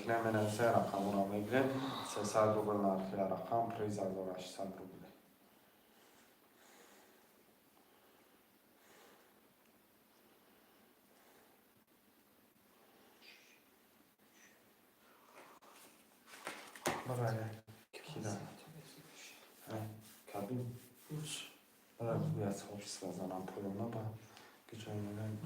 Мекунем, менависем, рақаморо мегирем. 300 рубл нархи рақам, приз 1800 рубл. Барая кида кабин бара гӯяд, сообщество занам поёна ба гиҷой мегаем.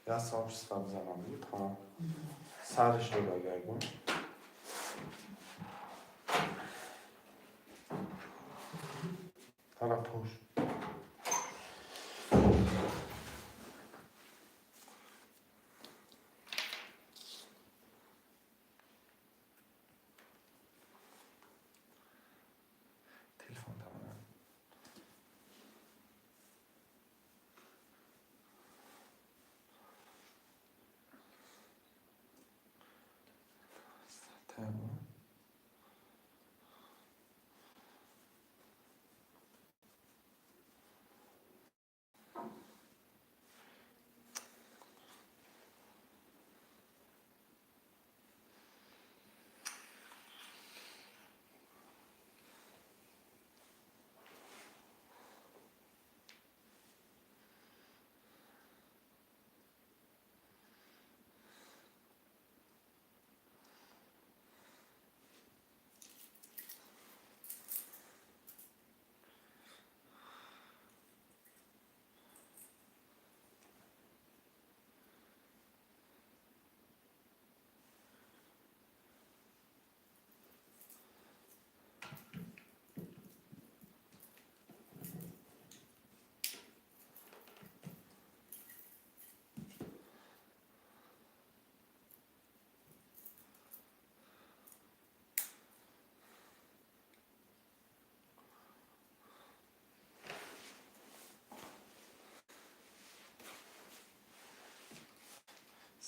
Я сообщество бизанам, диги тамом сариш додагайгум. Тара пӯш. Телефон тамом. Тамом.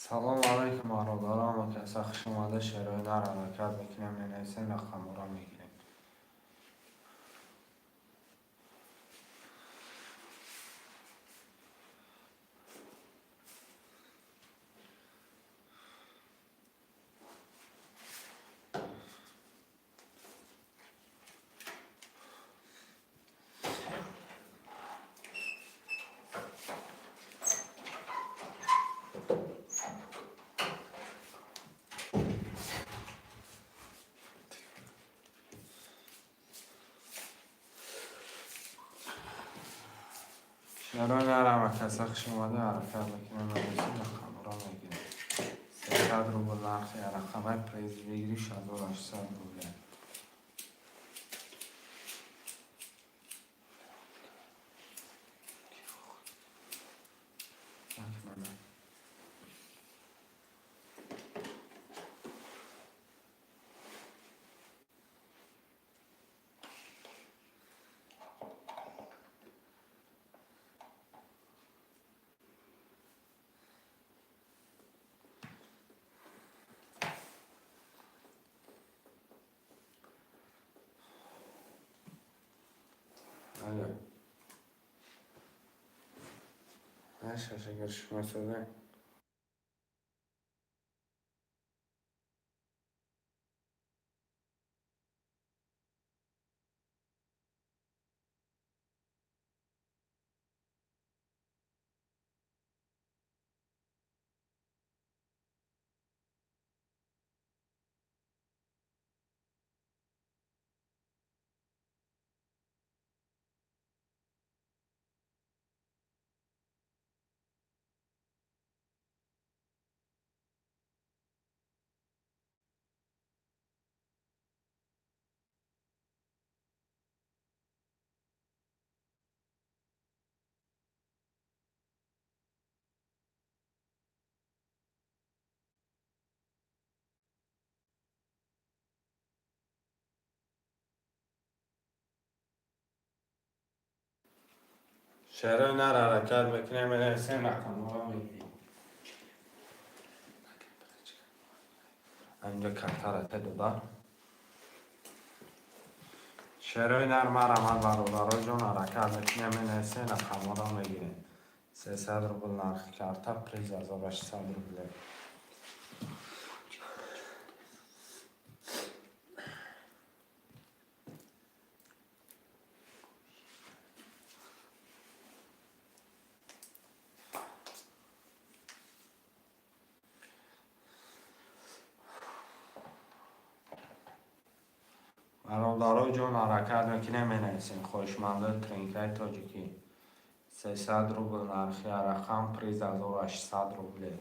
Салом алайкум, бародарон, каса хуш омада. Шерои нар ҳаракат мекунем, менависем, рақамҳоро мегирем. Шерои нар, каса хуш омада. Ҳаракат мекунем, менависем, рақамҳоро мегирем. 300 рубл нархи рақамаи, приз выигрыш 1800 рубл. Накунам. Алло. Шаша, görüşmek üzere. Шерои нар ҳаракат мекунем, менависем, рақамҳоро мегирем. Инҷа картара те дода. Шерои нар, марамад, бародароҷон, ҳаракат мекунем, менависем, рақамҳоро мегирем. 300 рубл нархи карта, приз 1800 рубле. Бародаро ҷон, ҳаракат мекунем, менависем. Хоҳишмандои тринкаи тоҷикӣ, 300 рубл нархи рақам, приз 1800 рубле.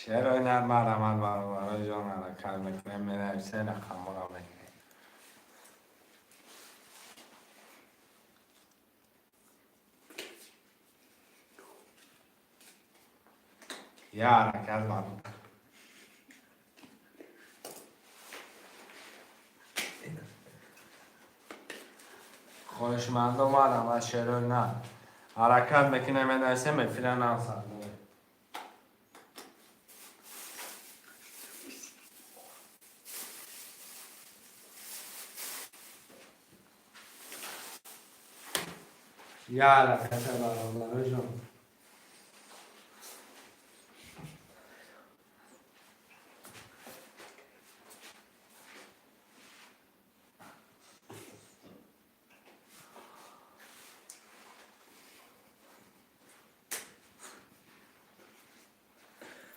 Шерои нар, марҳамат, бародаро ҷон, ҳаракат мекунем, менависем, рақамҳоро мегирем. Я ҳаракат, бародар. Хоҳишмандо, марҳамат, шерои нар, ҳаракат мекунем, менависем, эфира насар дорем. Я ҳараката, бародаро ҷон.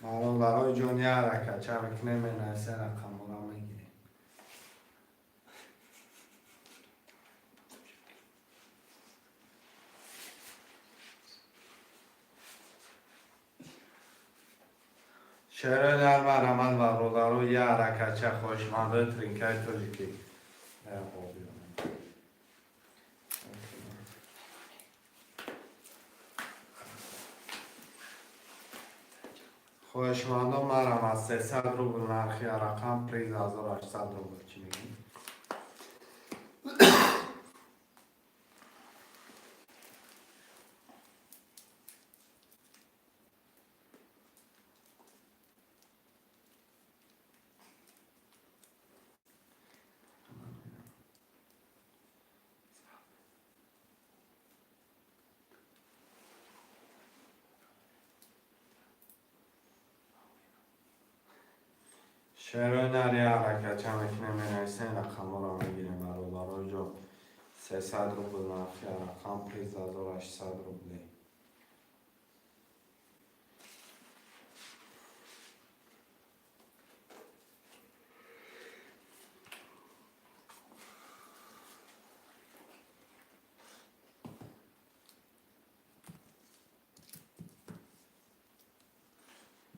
Бародарои ҷон, я ҳаракат ча мекунем, менависем, рақамҳоро мегирем. Шерои нар, марҳамат, бародаро, я ҳаракатча, хоҳишмандои тринкаи тоҷикӣ. Хоҳишмандон, марҳамат, 300 рубл нархи рақам, приз 1800 рубл. Чӣ мегӯӣ? Шерои нар, я ҳаракатча мекунем, менависем, рақамҳоро мегирем, бародаро ҷон. 300 рубл нархи рақам, приз 1800 рубле.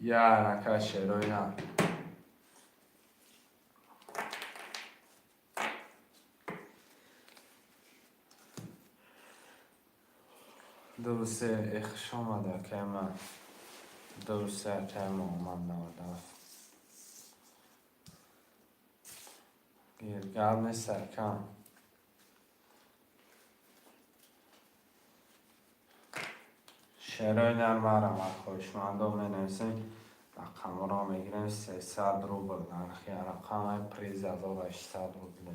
Я ҳаракат, шерои нар. Ду, се, э, хуш омада, акай ман. Ду, се, акай Муҳаммад, 97. Гир, гап нест, акам. Шерои нар, марҳамат, хоҳишмандо, менависем, рақамҳоро мегирем. 300 рубл нархи рақам, приз 1800 рубле.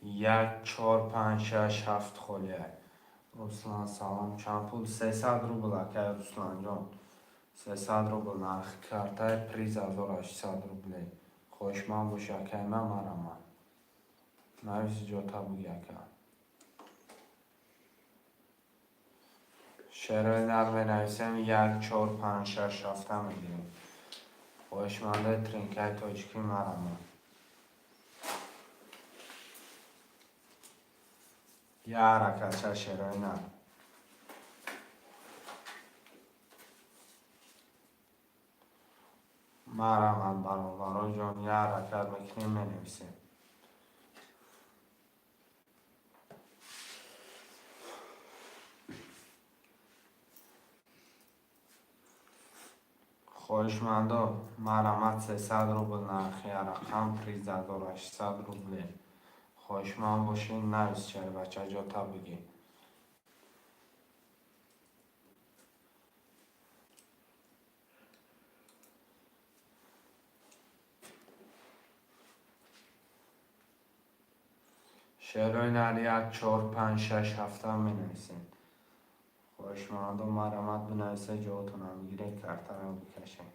Як, чор, панҷ, шаш, ҳафт холия. Руслан, салом. Чанд пул? 300 рубл, акай Русланҷон. 300 рубл нархи картаи, приз 1800 рублей. Хоҳишманд боши, акай ман, марама. Нависи, ҷота буги, ака. Шерои нар менависем, як, чор, панҷ, шаш, ҳафта мегирем. Хоҳишмандаи тринкаи тоҷикӣ, марама. Я ҳаракатча, шерои нар. Марҳамат, бародароҷон, я ҳаракат мекунем, менависем. Хоҳишмандо, марҳамат, 300 рубл нархи рақам, приз 1800 рубле. Хоҳишманд бошед, навис, чарбача, ҷота бигӣ. Шерои нар як, чор, панҷ, шаш, ҳафта менависем. Хоҳишмандо, марҳамат, бинависе, ҷоотонам бигиред, картаро бикашед.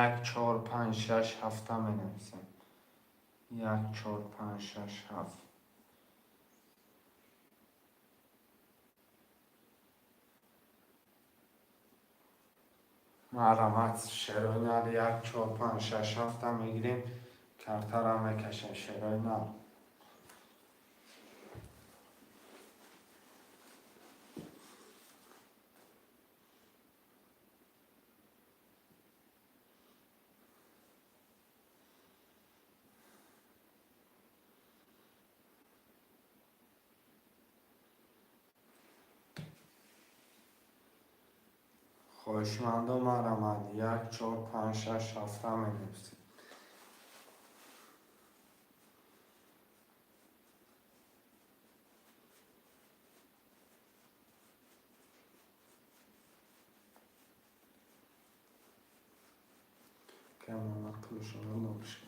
Як, чор, панҷ, шаш, ҳафта менависем. Як, чор, панҷ, шаш, ҳафт. Марҳамат, шерои нар, як, чор, панҷ, шаш, ҳафта мегирем, картаро мекашем, шерои нар. Хоҳишмандо, марҳамат, як, чор, панҷ, шаш, ҳафта менависем. Камона пулшона нобишка.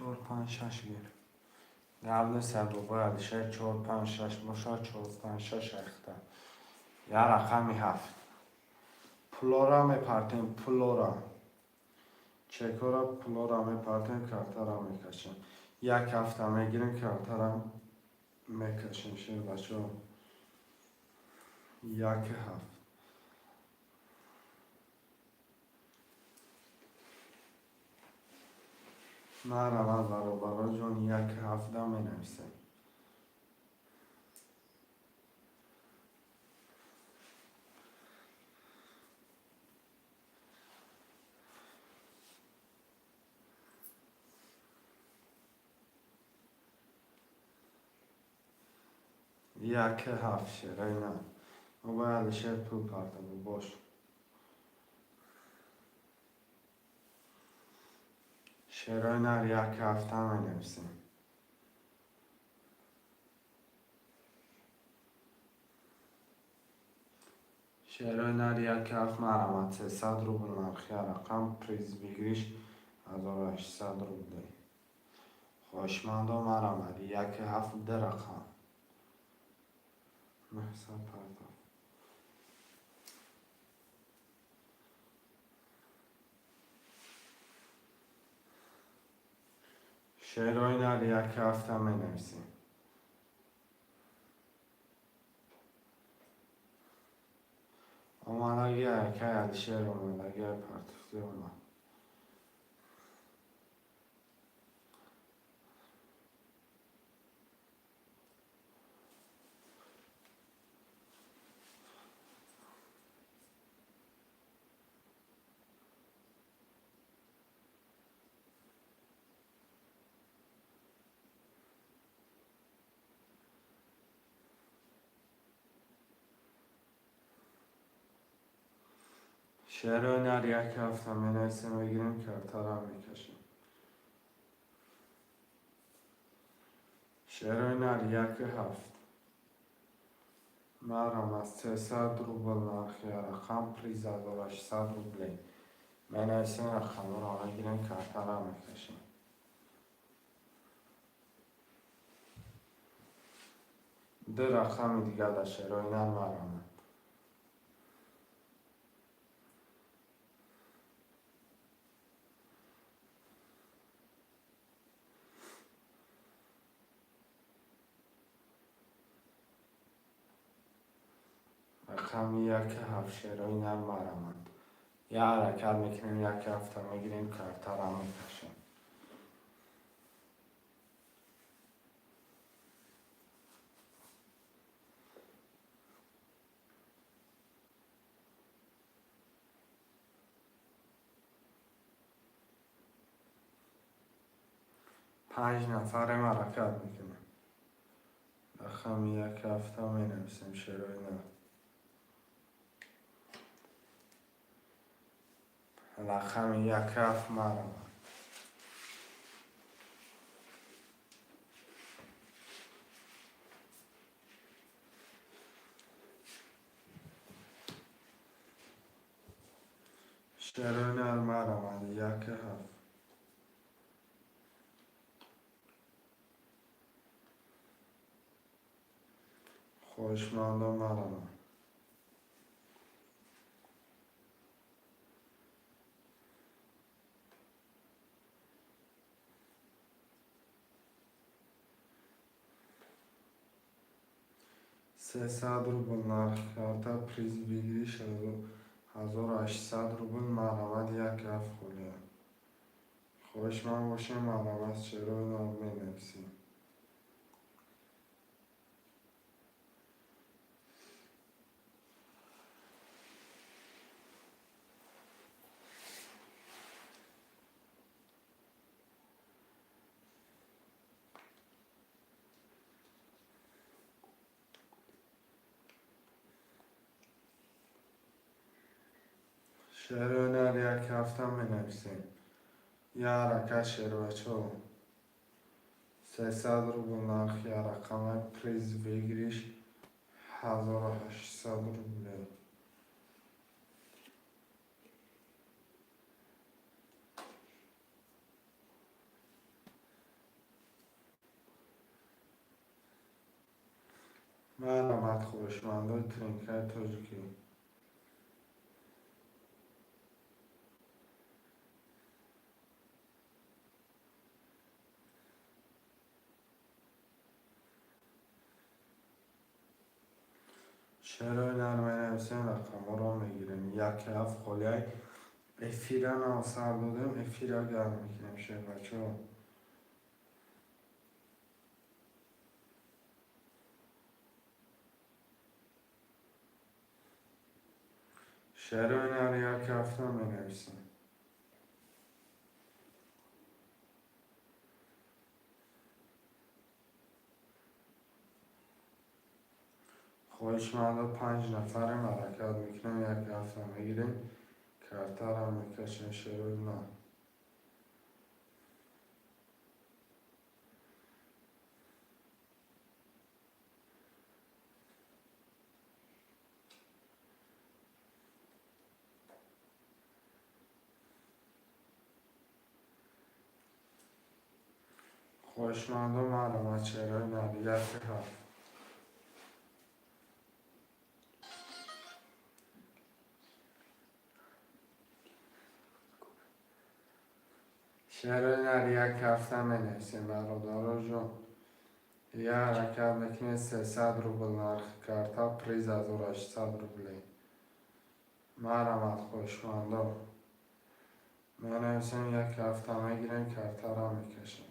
Чор, панҷ, шаш гир. Гап нест, бобои Алишер, чор, панҷ, шаш бошад, чор, панҷ, шаш айхта. Я рақами ҳафт. Пулора мепартем, пулора. Чекора, пулора мепартем, картара мекашем. Як ҳафта мегирем, картара мекашем, шербачо. Як ҳафт. Марҳамат, бародароҷон, як ҳафта менависем. Як ҳафт, шерои нар. Бобои Алишер, пул партабу бош. Шерои нар, як ҳафта менависем. Шерои нар, як ҳафт, марҳамат, 300 рубл нархи рақам, приз выигрыш 1800 рублей. Хоҳишмандо, марҳамат, як ҳафт, ду рақам. 900 партов. Шерои нар, як ҳафта менависем. Омадагӣ, акай Алишер, омадагӣ, партофтӣ омад. Шерои нар як ҳафта менависем, мегирем, картара мекашем. Шерои нар яки ҳафт. Марам аз 300 рубл нархи рақам, приз 1800 рублей. Менависем, рақамҳоро мегирем, картара мекашем. Ду рақами дигар дар шерои нар марамад. Рақами яки ҳафт, шерои нар марамад. Як ҳаракат мекунем, як ҳафта мегирем, картара мекашем. Панҷ нафарем, ҳаракат мекунем. Рақами як ҳафта менависем, шерои нар. Рақами як ҳафт марамад. Шерои нар марамад, як ҳафт. Хоҳишмандон, марамад. 300 рубл нархи карта, приз выигрыш 1800 рубл. Марҳамат, як ҳафт холия. Хоҳишманд бошем, марҳамат, шерои нар менависем. Шерои нар як ҳафта менависем. Як ҳаракат, шербачо. 300 рубл нархи рақама, приз выигрыш 1800 рублей. Марҳамат, хоҳишмандои тринкаи тоҷикӣ. Шерои нар менависем, рақамҳоро мегирем. Як ҳафт холияй. Эфира нав сар додем, эфира гарм мекунем, шербачо. Шерои нар як ҳафта менависем. Хоҳишмандо, панҷ нафарем, ҳаракат мекунем, як ҳафта мегирем, картара мекашем, шерои нар. Хоҳишмандо, марҳамат, шерои нар як ҳафт. Шерои нар як ҳафта менависем, бародаро ҷон. Як ҳаракат мекунем, 300 рубл нархи карта, приз 1800 рублей. Марҳамат, хоҳишмандо. Менависем, як ҳафта мегирем, картара мекашем.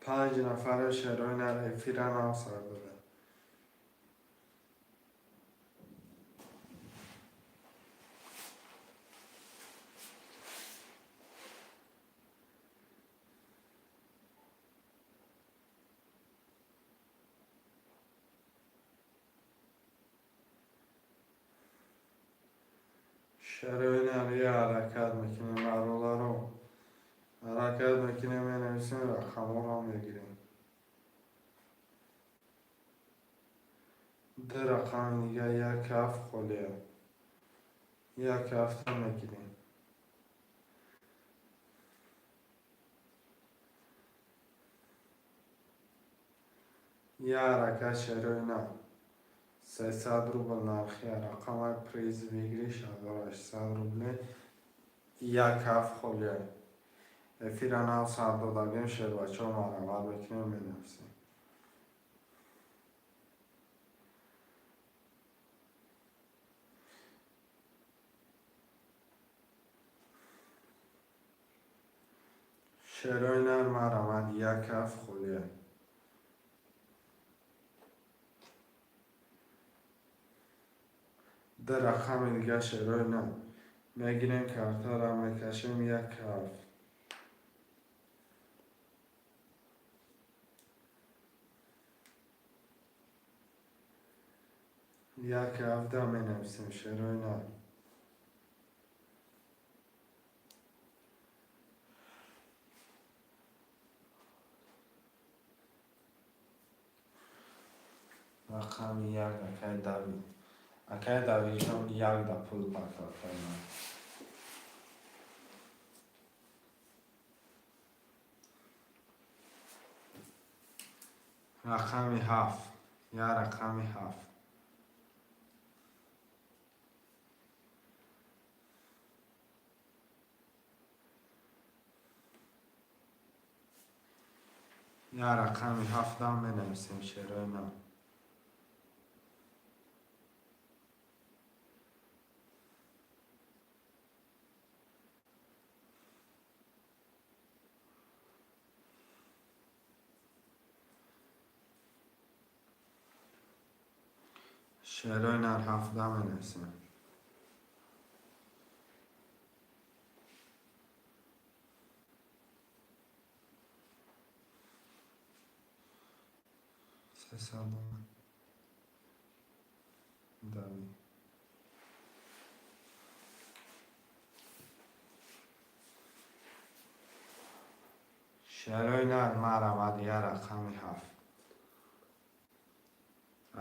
Панҷ нафара, шерои нар, эфира нав сар додем. Шарои нария, ҳаракат мекунем, бародаро, ҳаракат мекунем, менависем, рақамҳоро мегирем. Ду рақами дига, як ҳафт холия, як ҳафта мегирем. Як ҳаракат, шерои на, 300 рубл нархи рақамаи, приз выигрыш 1800 рубле. Як ҳафт холия. Эфира нав сар додагем, шербачаҳо, марҳамат мекунем, менависем. Шерои нар, марҳамат, як ҳафт холия. Ду рақами дига, шерои на, мегирем, картаро мекашем, як ҳафт. Як ҳафта менависем, шерои на. Рақами як, акай Давид, акай Давидҷон, як да пул партофтам. Рақами ҳафт, як рақами ҳафт. Як рақами ҳафтам менависем, шерои нав. Шерои нар, ҳафта менависем. 300 Давид. Шерои нар, марҳамат, як рақами ҳафт.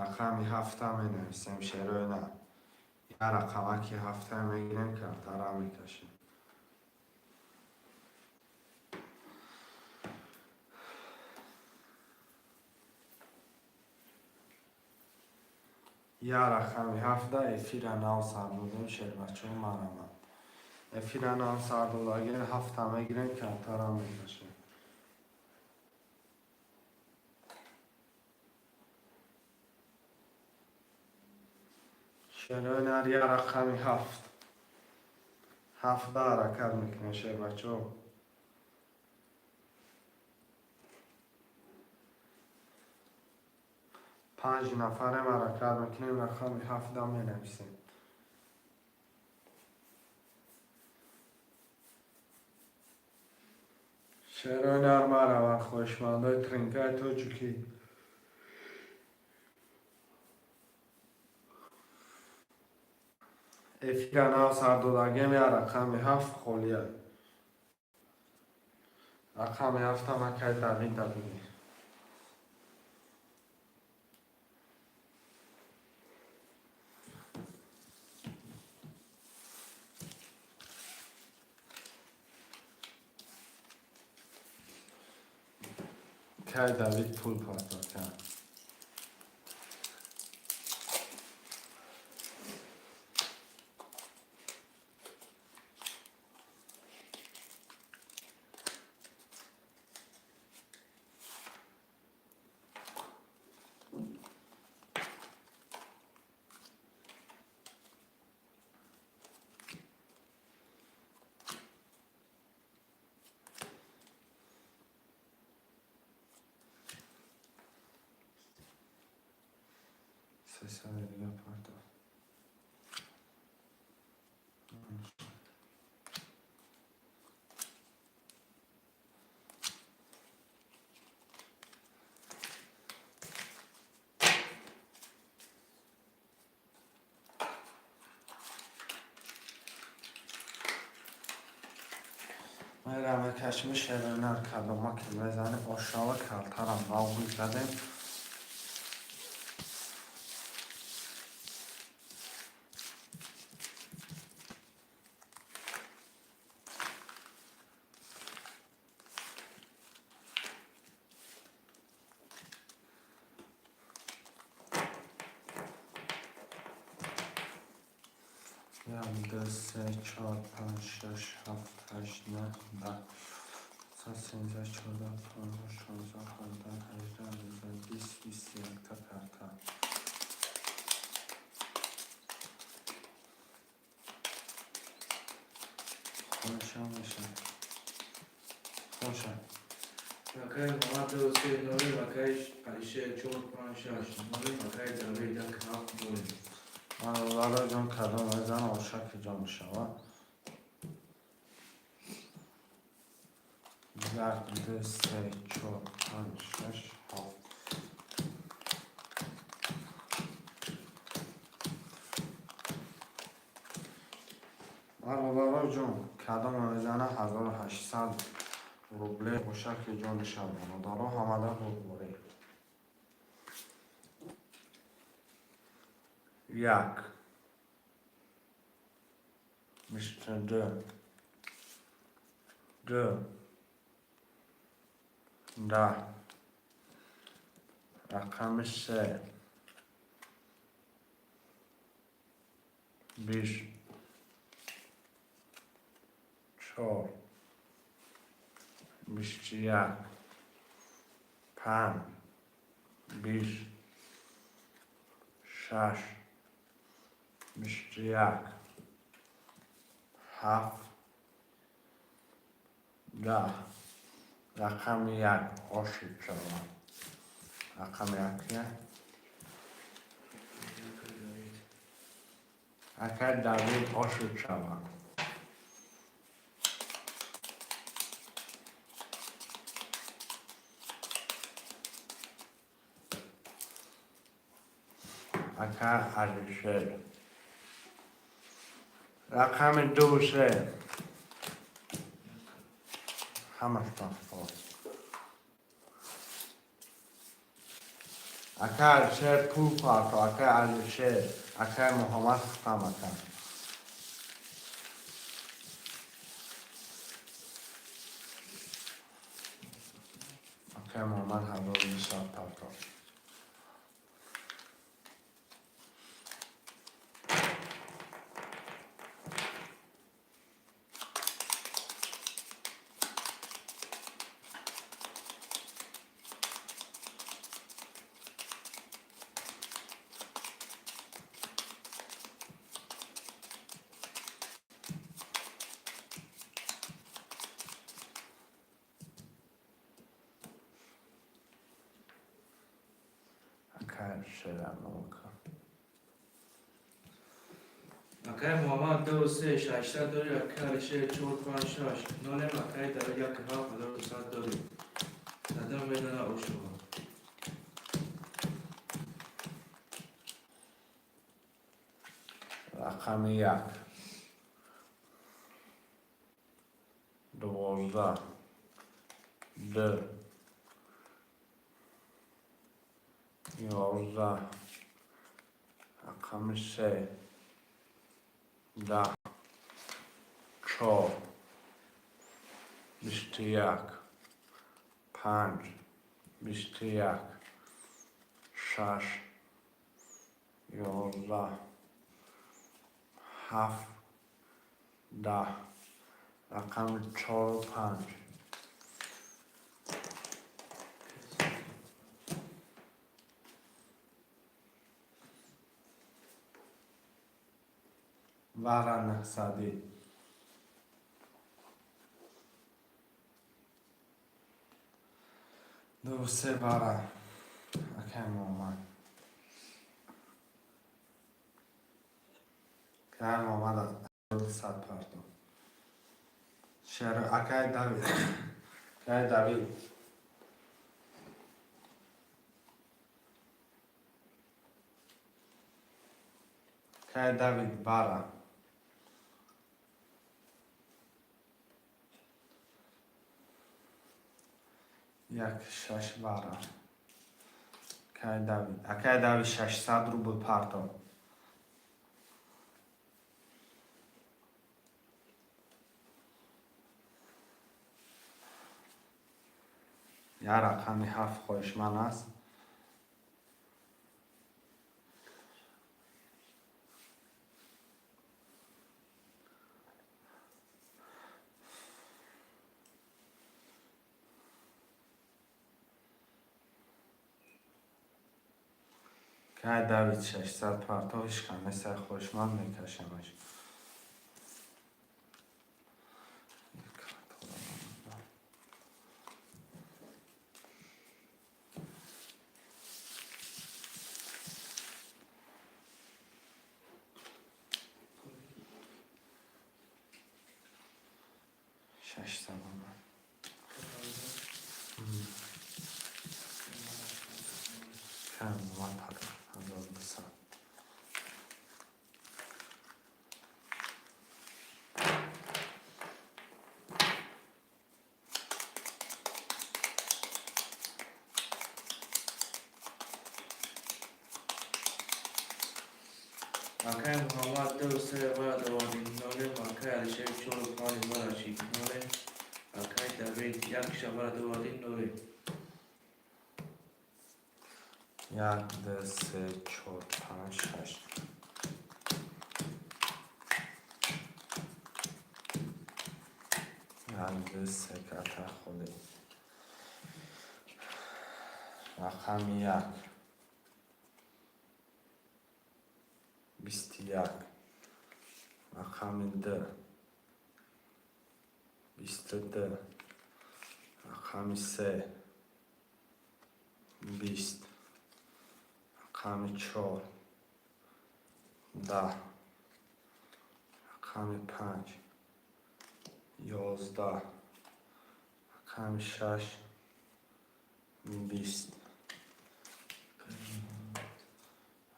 Рақами ҳафта менависем, шерои нар. Як рақамаки ҳафта мегирем, картара мекашем. Як рақами ҳафта. Эфира нав сар додем, шербачаҳо, марҳамат. Эфира нав сар додагем, ҳафта мегирем, картара мекашем. Шерои нар, як рақами ҳафт. Ҳафта ҳаракат мекунем, шербачаҳо. Панҷ нафарем, ҳаракат мекунем, рақами ҳафта менависем. Шерои нар, марҳамат, хоҳишмандои тринкаи тоҷикӣ. Эфира нав сар додагем, як рақами ҳафт холия. Рақами ҳафтам акай Давид дадиги. Кай Давид пул партофт кард. 300 дига партофт. Мера мекашми шеринар кадома ки мезани ошава калтарам навғи задем. Як, ду, се, чор, панҷ, шаш, ҳафт, ҳашт, наҳ, даҳ, 13, 14, 15, 16, 17, 18, 19, 20, 21-та карта. Хонша меша. Хонша. Акай Муҳаммад ду се нолем, акай Алишер чор панҷ шаш нолем, акай Давид як ҳафт нолем. Бародаро ҷон, кадом мезана ошаки ҷон мешавад. Як, ду, се, чор, панҷ, шаш, ҳафт. Бародаро ҷон, кадом мезана 1800 рубле ошаки ҷон мешавад. Бародаро, ҳамада бурдборӣ. Як, 22, ду, 10, рақами се, 20, чор, 21, панҷ, 20, шаш, 21, ҳафт, 10. Рақами як ошиб шавад. Рақами як я? Акай Давид. Акай Давид ошиб шавад. Акай Алишер. Рақами ду, се. Ҳамаш паспорт. Акай Алишер пул парто, акай Алишер, акай Муҳаммад хутам ака. Акай Муҳаммад 1200 парто. Акай Алишер номка. Акай Муҳаммад ду се 600 дорӣ, акай Алишер чор панҷ шаш нолем, акай Давид як ҳафт 1200 дорӣ. Кадом мезана ошава? Рақами як. 12. Ду. 11. Рақами се. 10. Чор. 21. Панҷ. 21. Шаш. 11. Ҳафт. 10. Рақами чору панҷ. Вара наҳсадӣ. Ду, се бара. Акай Муҳаммад. Акай Муҳаммад аз 100 парто. Шер акай Давид. Акай Давид. Акай Давид бара. Як шаш вара. Акай Давид. Акай Давид 600 рубл партов. Як рақами ҳафт хоҳишманд аст. Акай Давид 600 партов, ҳеч кам нестай, хоҳишманд, мекашамаш. 600 омад. Кам омад, 1200. Акай Муҳаммад ду се вара довардем нолем. Акай Алишер чору панҷ вара шид нолем. Акай Давид як шавара довардем нолем. Як, ду, се, чор, панҷ, шаш. Як, ду, се карта холӣ. Рақами як. 21. Рақами ду. 22. Рақами се. 20. Рақами чор. 10. Рақами панҷ. 11. Рақами шаш. 20.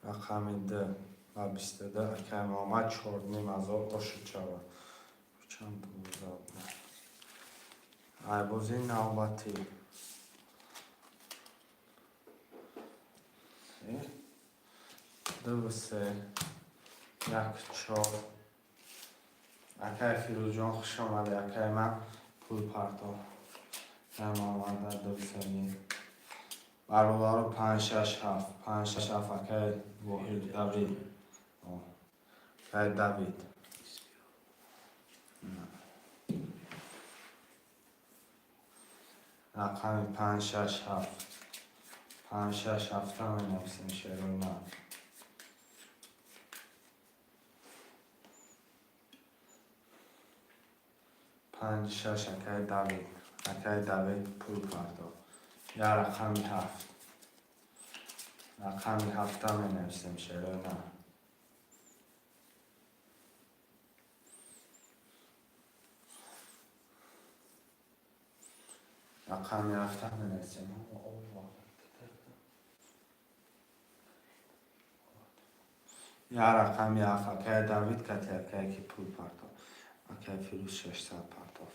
Рақами ду ва 22. Акай Муҳаммад 4500 ошид шавад. Чанд, 12. Ай бозии навбатӣ. Ду, се, як, чор. Акай Фирӯзҷон, хуш омадӣ, акай ман, пул партов. Акай Муҳаммад ду се бародаро, панҷ, шаш, ҳафт, панҷ, шаш, ҳафт. Акай Воҳид Давид. Акай Давид. Рақами панҷ, шаш, ҳафт. Панҷ, шаш, ҳафта менависем, шерои ман. Панҷ, шаш, акай Давид. Акай Давид пул партов. Як рақами ҳафт. Рақами ҳафта менависем, шерои ман. Рақами ҳафта менависем. Як рақами ҳафт. Акай Давид кати акае ки пул партов. Акай Фирӯз 600 партов.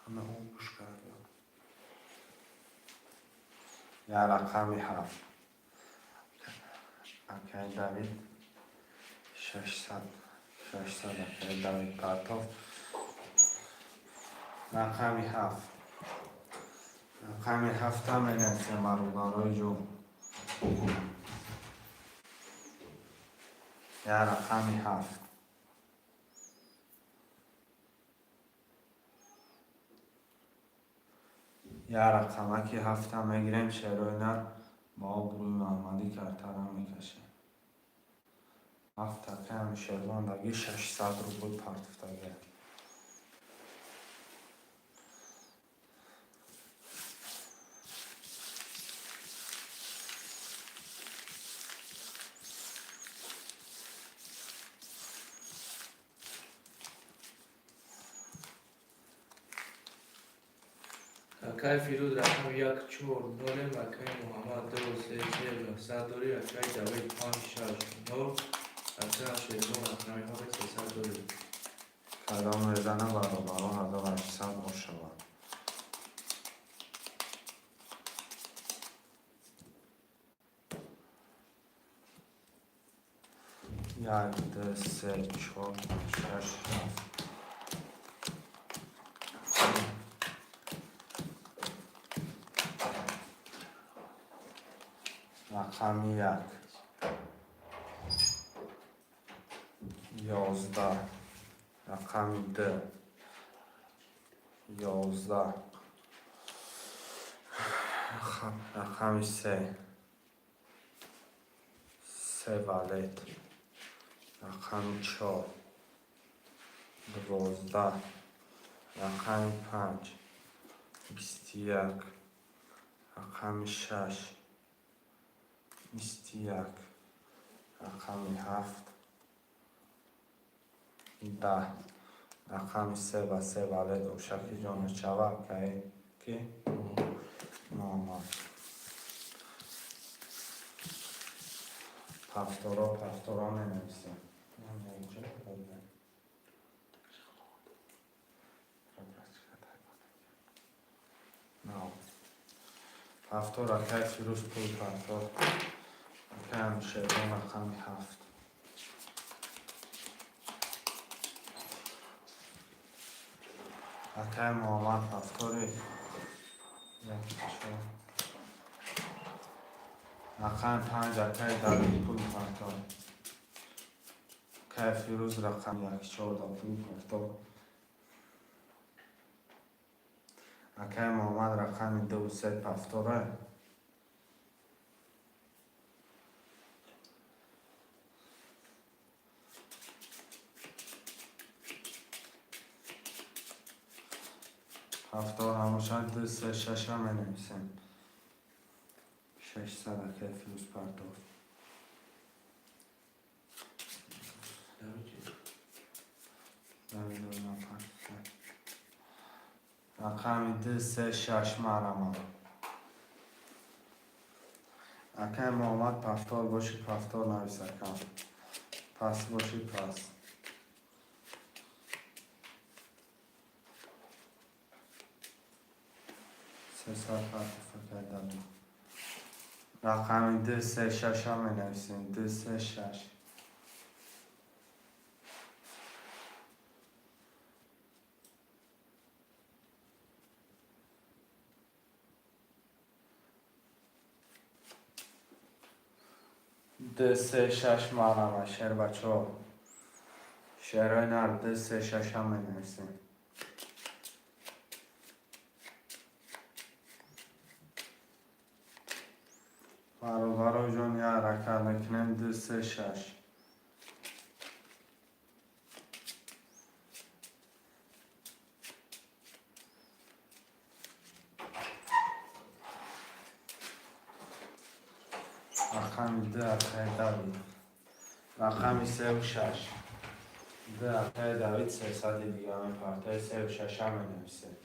Ҳама об гӯш кардам. Як рақами ҳафт. Акай Давид 600. 600 акай Давид партов. Рақами ҳафт. Рақами ҳафта менависем, бародарои ҷон. Як рақами ҳафт. Як рақамаки ҳафта мегирем, шерои нар, бо обрӯи Муҳаммадӣ картара мекашем. Ҳафт акай Анушервондаги 600 рубл партофтагия. Акай Фирӯз, рақами як чор нолем. Акай Муҳаммад, ду се се 900 дорӣ. Акай Давид, панҷ шаш нол. Акай Шерзон, рақами ҳафт, 300 дорӣ. Кадом мезана, баробаро 1800 ошавад. Як, ду, се, чор, шаш, ҳафт. Рақами як, 11. Рақами ду, 11. Рақами се, се валет. Рақами чор, 12. Рақами панҷ, 21. Рақами шаш, 21. Рақами ҳафт, 10. Рақами се ва се валет ошаки ҷоночава акае ки Муҳаммад. Пафторо, пафторо менависем. Инҷо баъд. На. Пафтор, акай Фирӯз пул пафтор. Акай Анушервон, рақами ҳафт. Акай Муҳаммад пафтори як чор. Рақами панҷ, акай Давид пул пафтор. Акай Фирӯз, рақами як чорда пул пафтор. Акай Муҳаммад, рақами ду се пафтора. Пафтор ҳамоша ду се шаша менависем. 600 акай Фирӯз партофт. Давид чи? Давид напартофт. Рақами ду се шаш марамад. Акай Муҳаммад пафтор боши, пафтор навис акам. Пас боши, пас. 300 партофт акай Давид. Рақами ду се шаша менависем. Ду се шаш. Ду се шаш марама шербачо. Шерои нар ду се шаша менависем. Бародаро ҷон, як ҳаракат мекунем, ду се шаш. Рақами ду акай Давид. Рақами севу шаш. Ду акай Давид 300-и дига мепартои, севу шаша менависем.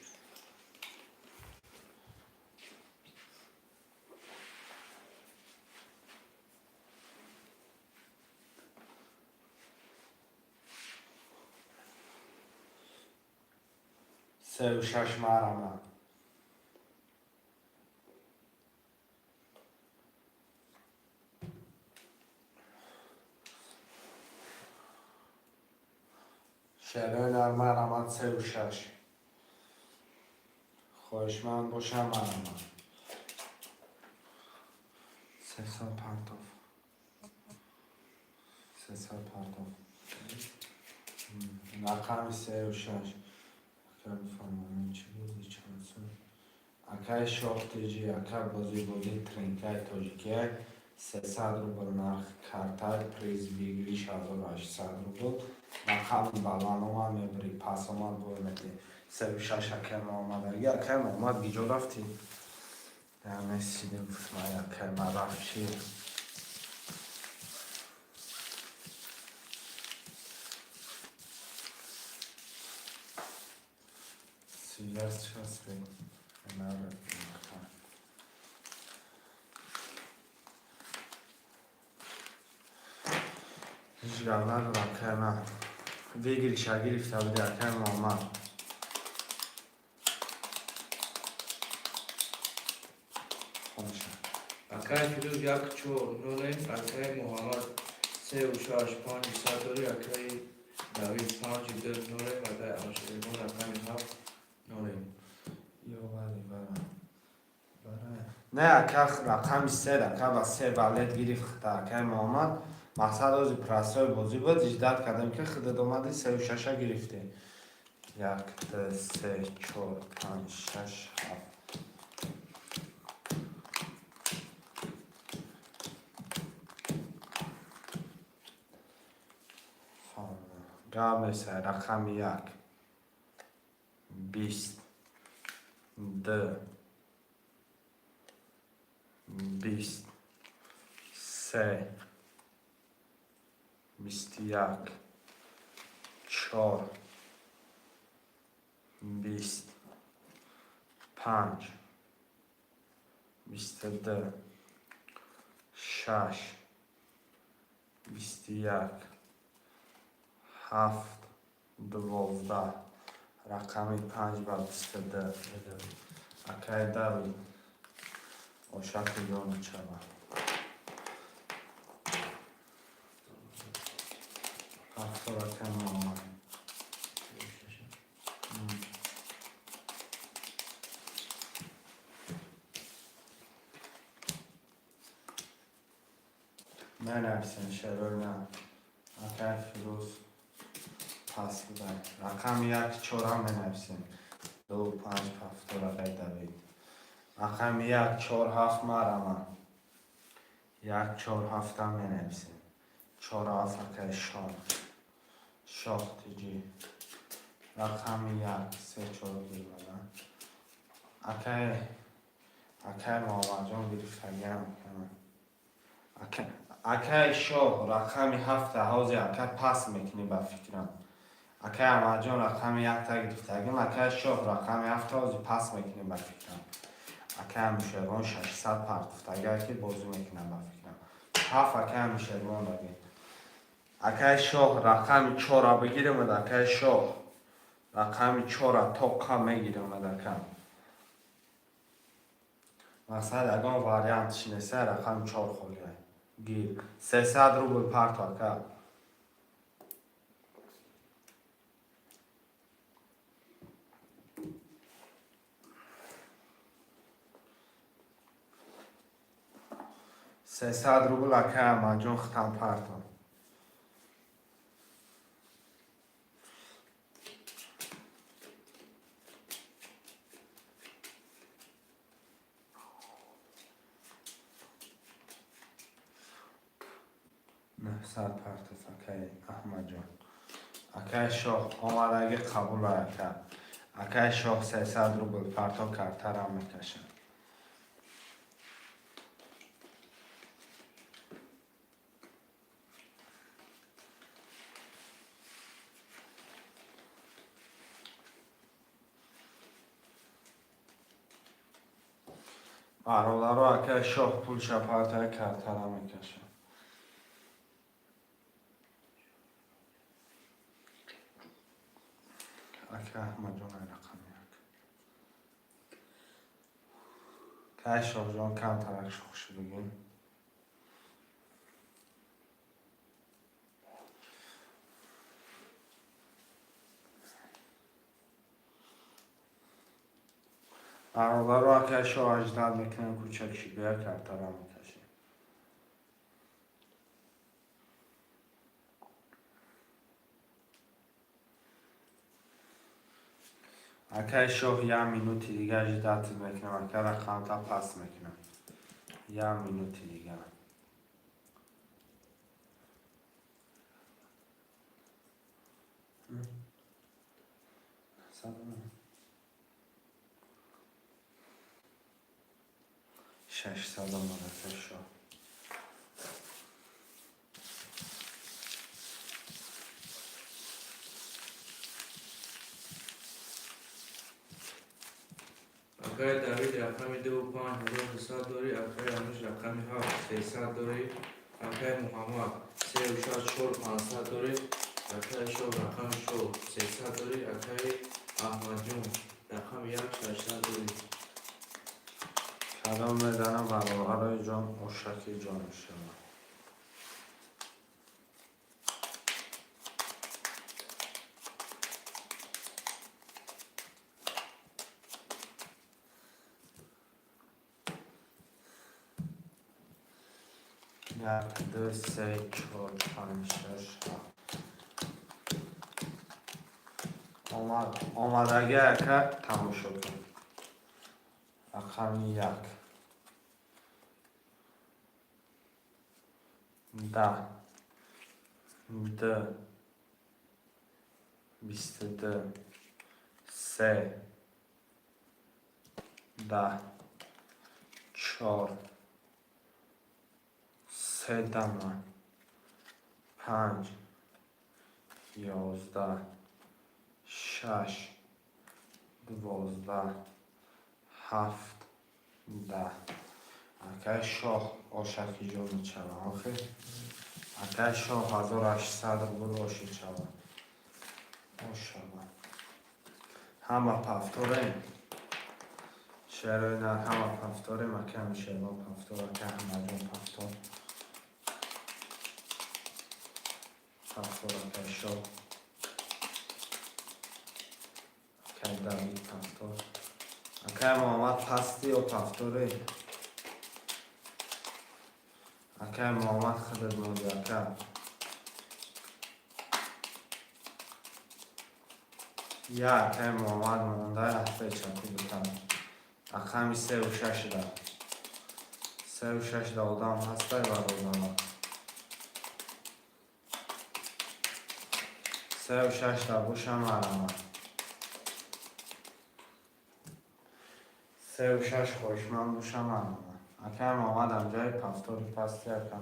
Севу шаш марама. Шерои нар марамад севу шаш. Хоҳишманд бошам, марамад. 300 партоф. 300 партоф. Рақами севу шаш. Ака бифармоед, чӣ бози чанд сум? Акай Шоҳ Тиҷи, ака бозӣ бозӣ тринкаи тоҷикия 300 рубл нарх картай, приз выигрыш 1800 рубл. Рақами баланд омад мебарӣ, пас омад бой медиҳӣ. Севу шаш акай Муҳаммад. Акай Муҳаммад гиҷо рафтӣ? Намесиди гуфт ман акай ман рафт чӣ? Связь сейчас. Ҳеҷ гап надорам, кайма выигрыша гирифта буди, акай Муҳаммад. Хонша. Акай Фирӯз як чор нолем, акай Муҳаммад сеу шаш панҷи сад дорӣ, акай Давид панҷи ду нолем, акай Анушервон рақами ҳафт нолем. Ё вали бара. Бара. Не, ака, рақами се, ака, ба се валет гирифт хита, акай Муҳаммад. Мақсад ози простой бозӣ буд, ждать кардем, ки худат омадӣ, сеу шаша гирифтӣ. Як, ду, се, чор, панҷ, шаш, ҳафт. Гап неста, рақами як. 20. Ду. 20. Се. 21. Чор. 20. Панҷ. 22. Шаш. 21. Ҳафт. 12. Рақами панҷ ба 22. Акай Давид. Ошаки ҷону чава. 70, акай Муҳаммад. Сеу шаша. Менависем шерои на. Акай Фирӯз пас будай. Рақами як чорам менависем. Ду, панҷ, ҳафтор, акай Давид. Рақами як, чор, ҳафт марама. Як, чор, ҳафтам менависем. Чор, ҳафт, акай Шон. Шоҳ тиҷӣ. Рақами як, се, чор гирмада. Акай Муҳаммадҷон гирифтагиам. Акай Шоҳ рақами ҳафта ҳози ака пас мекунӣ ба фикрам. Акай Аҳмадҷон рақами якта гирифтагим, акай Шоҳ рақами ҳафта ҳози пас мекунӣ ба фикрам. Акай Амишервон 600 партуфтагиа, ки бозӣ мекунам ба фикрам. Ҳафт акай Амишервон дагӣ. Акай Шоҳ рақами чора бигиримад, акай Шоҳ. Рақами чора тоқа мегиримад, ака. Мақсад ягон вариантш неста, рақами чор холия. Гир. 300 рубл парту, ака. 300 рубл, ака Аҳмадҷон, хитам парту. 900 партов, акай Аҳмадҷон. Акай Шоҳ омадагӣ қабул, ака. Акай Шоҳ 300 рубл парто, картарам мекашам. Бародаро, акай Шоҳ пулша партоя, картара мекашам. Ака Аҳмадҷон рақами як. Кай Шоҳҷон камтарак шухши бигин. Бародаро, акай Шоҳ аждад мекунем, кӯчакши бия, картара мекашем. Акай Шоҳ, як минути дига ждать мекунам, ака, рақамта пас мекунам. Як минути дига. Салом. 600 омад, акай Шоҳ. Акаи Давид рақами дуву панҷ 1200 дорӣ. Акаи Ануш рақами ҳафт 300 дорӣ. Акаи Муҳаммад сеу шаш чор 500 дорӣ. Акаи Шоҳ рақами чор 300 дорӣ. Акаи Аҳмадҷон рақами як 600 дорӣ. Кадом мезанам, бародарои ҷон, ошаки ҷон мешавад. Як, ду, се, чор, панҷ, шаш, ҳафт. Омадаги, ака, тамошо кун. Рақами як. 10. Д. 22. Се. 10. Чор. Се дама. Панҷ. 11. Шаш. 12. Ҳафт. 10. Акаи Шоҳ ошаки ҷон мечавад. Охи? Акаи Шоҳ 1800 рубл оши чавад. Ошава. Ҳама повторем. Шерои нар, ҳама повторем. Акаи Амшервон повтор, акаи Аҳмадҷон повтор. Повтор, акаи Шоҳ. Акаи Давид повтор. Акаи Муҳаммад пасти ё повторе? Акаи Муҳаммад, худат монди, ака. Я акаи Муҳаммад монда, ҳафтаи бутан. Рақами севу шашда. Севу шашда одам ҳастай, бародаро? Севу шашда боша, марама. Севу шаш хоҳишманд боша, марама. Акаи Муҳаммад ҷои повтори пасти, ака.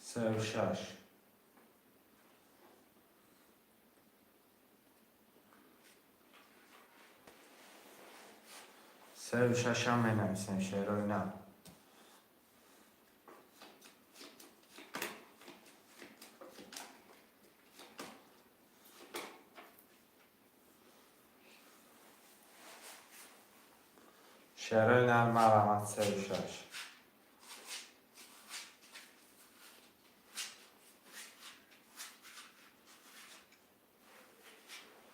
Севу шаш. Севу шашам менависем, шерои на. Шерои нар, марамат, севу шаш.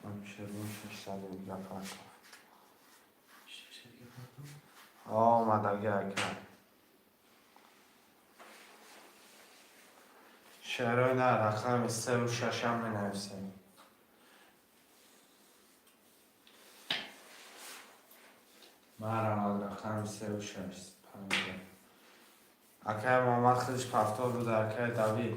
Амшервон 600 дига партов. Омадаги, ака. Шерои нар, рақами севу шашам менависем. Марамад, рақами севу шаш панҷа. Акаи Муҳаммад худаш повтор буда, акаи Давид.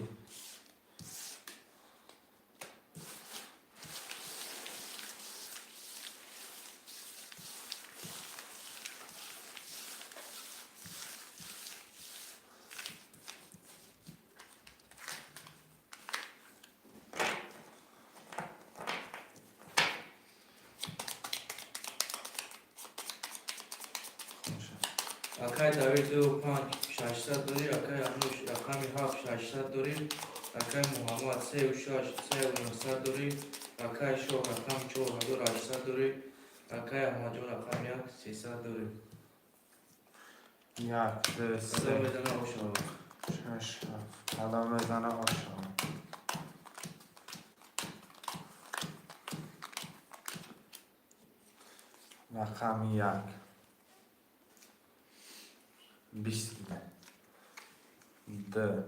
Акаи Давид дуву панҷ 600 дорӣ. Акаи Ануш рақами ҳафт 600 дорӣ. Акаи Муҳаммад севу шаш севу 900 дорӣ. Акаи Шоҳ рақами чор 1800 дорӣ. Акаи Аҳмадҷон рақами як 300 дорӣ. Як, ду, се. Кадом мезана, ошава. Шаш, ҳафт. Кадом мезана, ошава. Рақами як. 20. Д.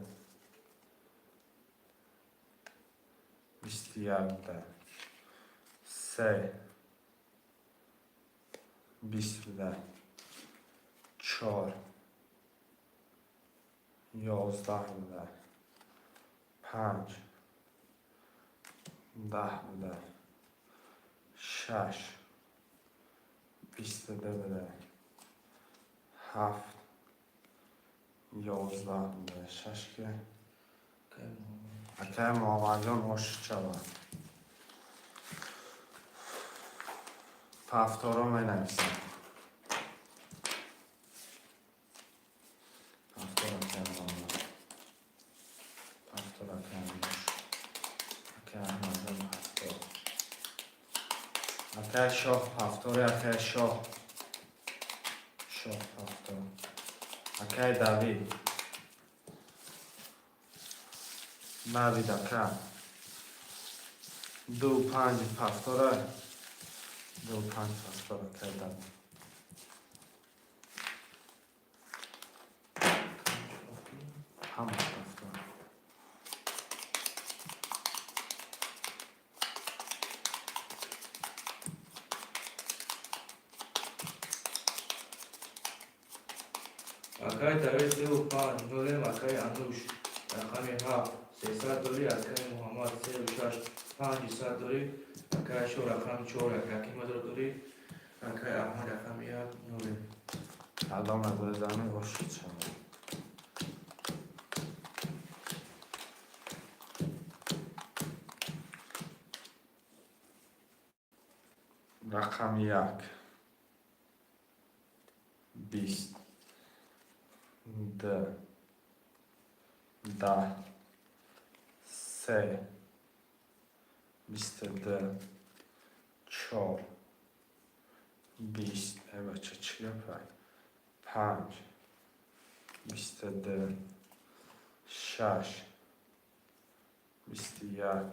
21. Се. 20. Чор. 11. Панҷ. 10. Шаш. 22. Ҳафт. 11. Шаш ки. Акаи Муҳаммад. Акай Муҳаммадҷон, ошиқ шавад. Пафторо менависам. Пафтор, акай Муҳаммад. Пафтор, акай Ануш. Акай Аҳмадҷон, пафтор. Акай Шоҳ, пафтори акай Шоҳ. Шоҳ, пафтор. Акай Давид. Давид ака. Ду панҷ пафтора. Ду панҷ пафтор, акай Давид. Ҳама пафтор. Акай Давид, севу панҷ нулем. Акай Ануш, рақами ҳафт, 300 дорӣ. Акай Муҳаммад, севу шаш, 500 дорӣ. Акай Шоҳ, рақами чор, яким ҳазор дорӣ. Акай Аҳмад, рақами як, нулем. Кадоме бизанӣ, ошиқ шавад. Рақами як, 20, д, 10, се, 22, чор, 20. Э, бача, чӣ гапай? Панҷ, 22, шаш, 21,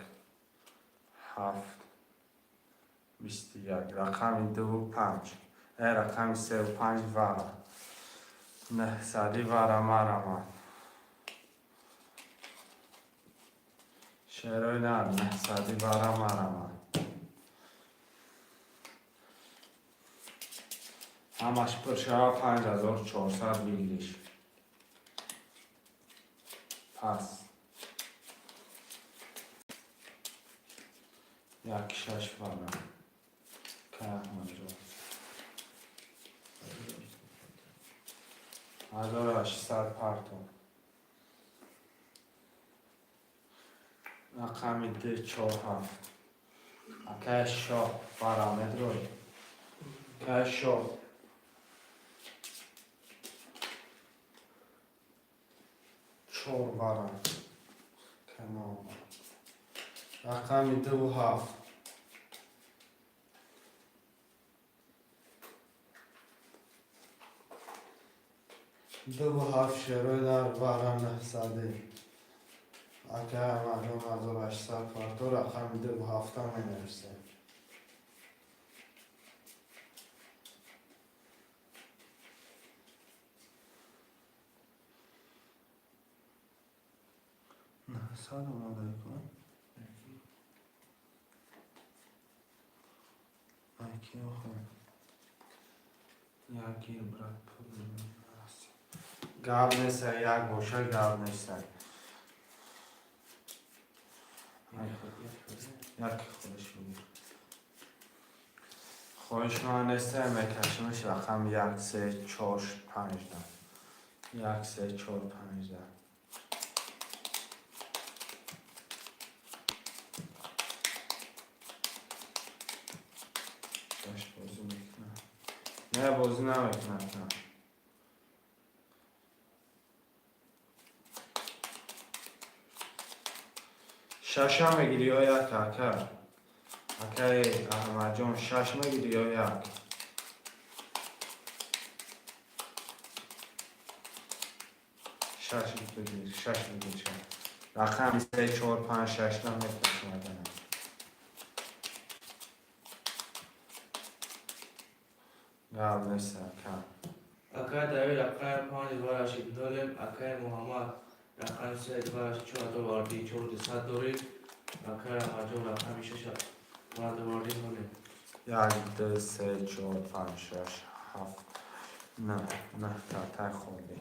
ҳафт, 21. Рақами дуву панҷ, э, рақами севу панҷ вара. Нӯҳсади вара марамад. Шерои нар, нӯҳсади вара марамад. Ҳамаш пур шава, 5400 выигрыш. Пас. Як шаш вара. Каҳмаҷо. 1800 парто. Рақами д, чор, ҳафт. Акай Шоҳ, вара медрой. Акай Шоҳ. Чор вара. Канал. Рақами дуву ҳафт. Дуву ҳафт, шерои дар вара, нӯҳсади. Акай Аҳмадҷон, 1800 парто. Рақами дуву ҳафта менависем. 900 омода кун. Айки охо. Яки, брат, пул. Гап неста, як боша, гап неста. Як худаш бигир. Хоҳиш ман неста, мекашимаш рақам як, се, чор, панҷ да. Як, се, чор, панҷ да. Шаш бозӣ мекунам. Не, бозӣ намекунам. Шаша мегирӣ ё як, ака? Акаи Аҳмадҷон, шаш мегирӣ ё як? Шаш бигир, шаш бигир, шаш. Рақами се, чор, панҷ, шаш намекашам. Гап нест, ака. Акай Давид, рақами панҷ, варашид нулем. Акай Муҳаммад, рақами се, варашид 4000 варди, 4200 дорӣ. Акай Аҳмадҷон, рақами шаш, варди нулем. Як, ду, се, чор, панҷ, шаш, ҳафт, нӯҳ, нӯҳ татай холӣ.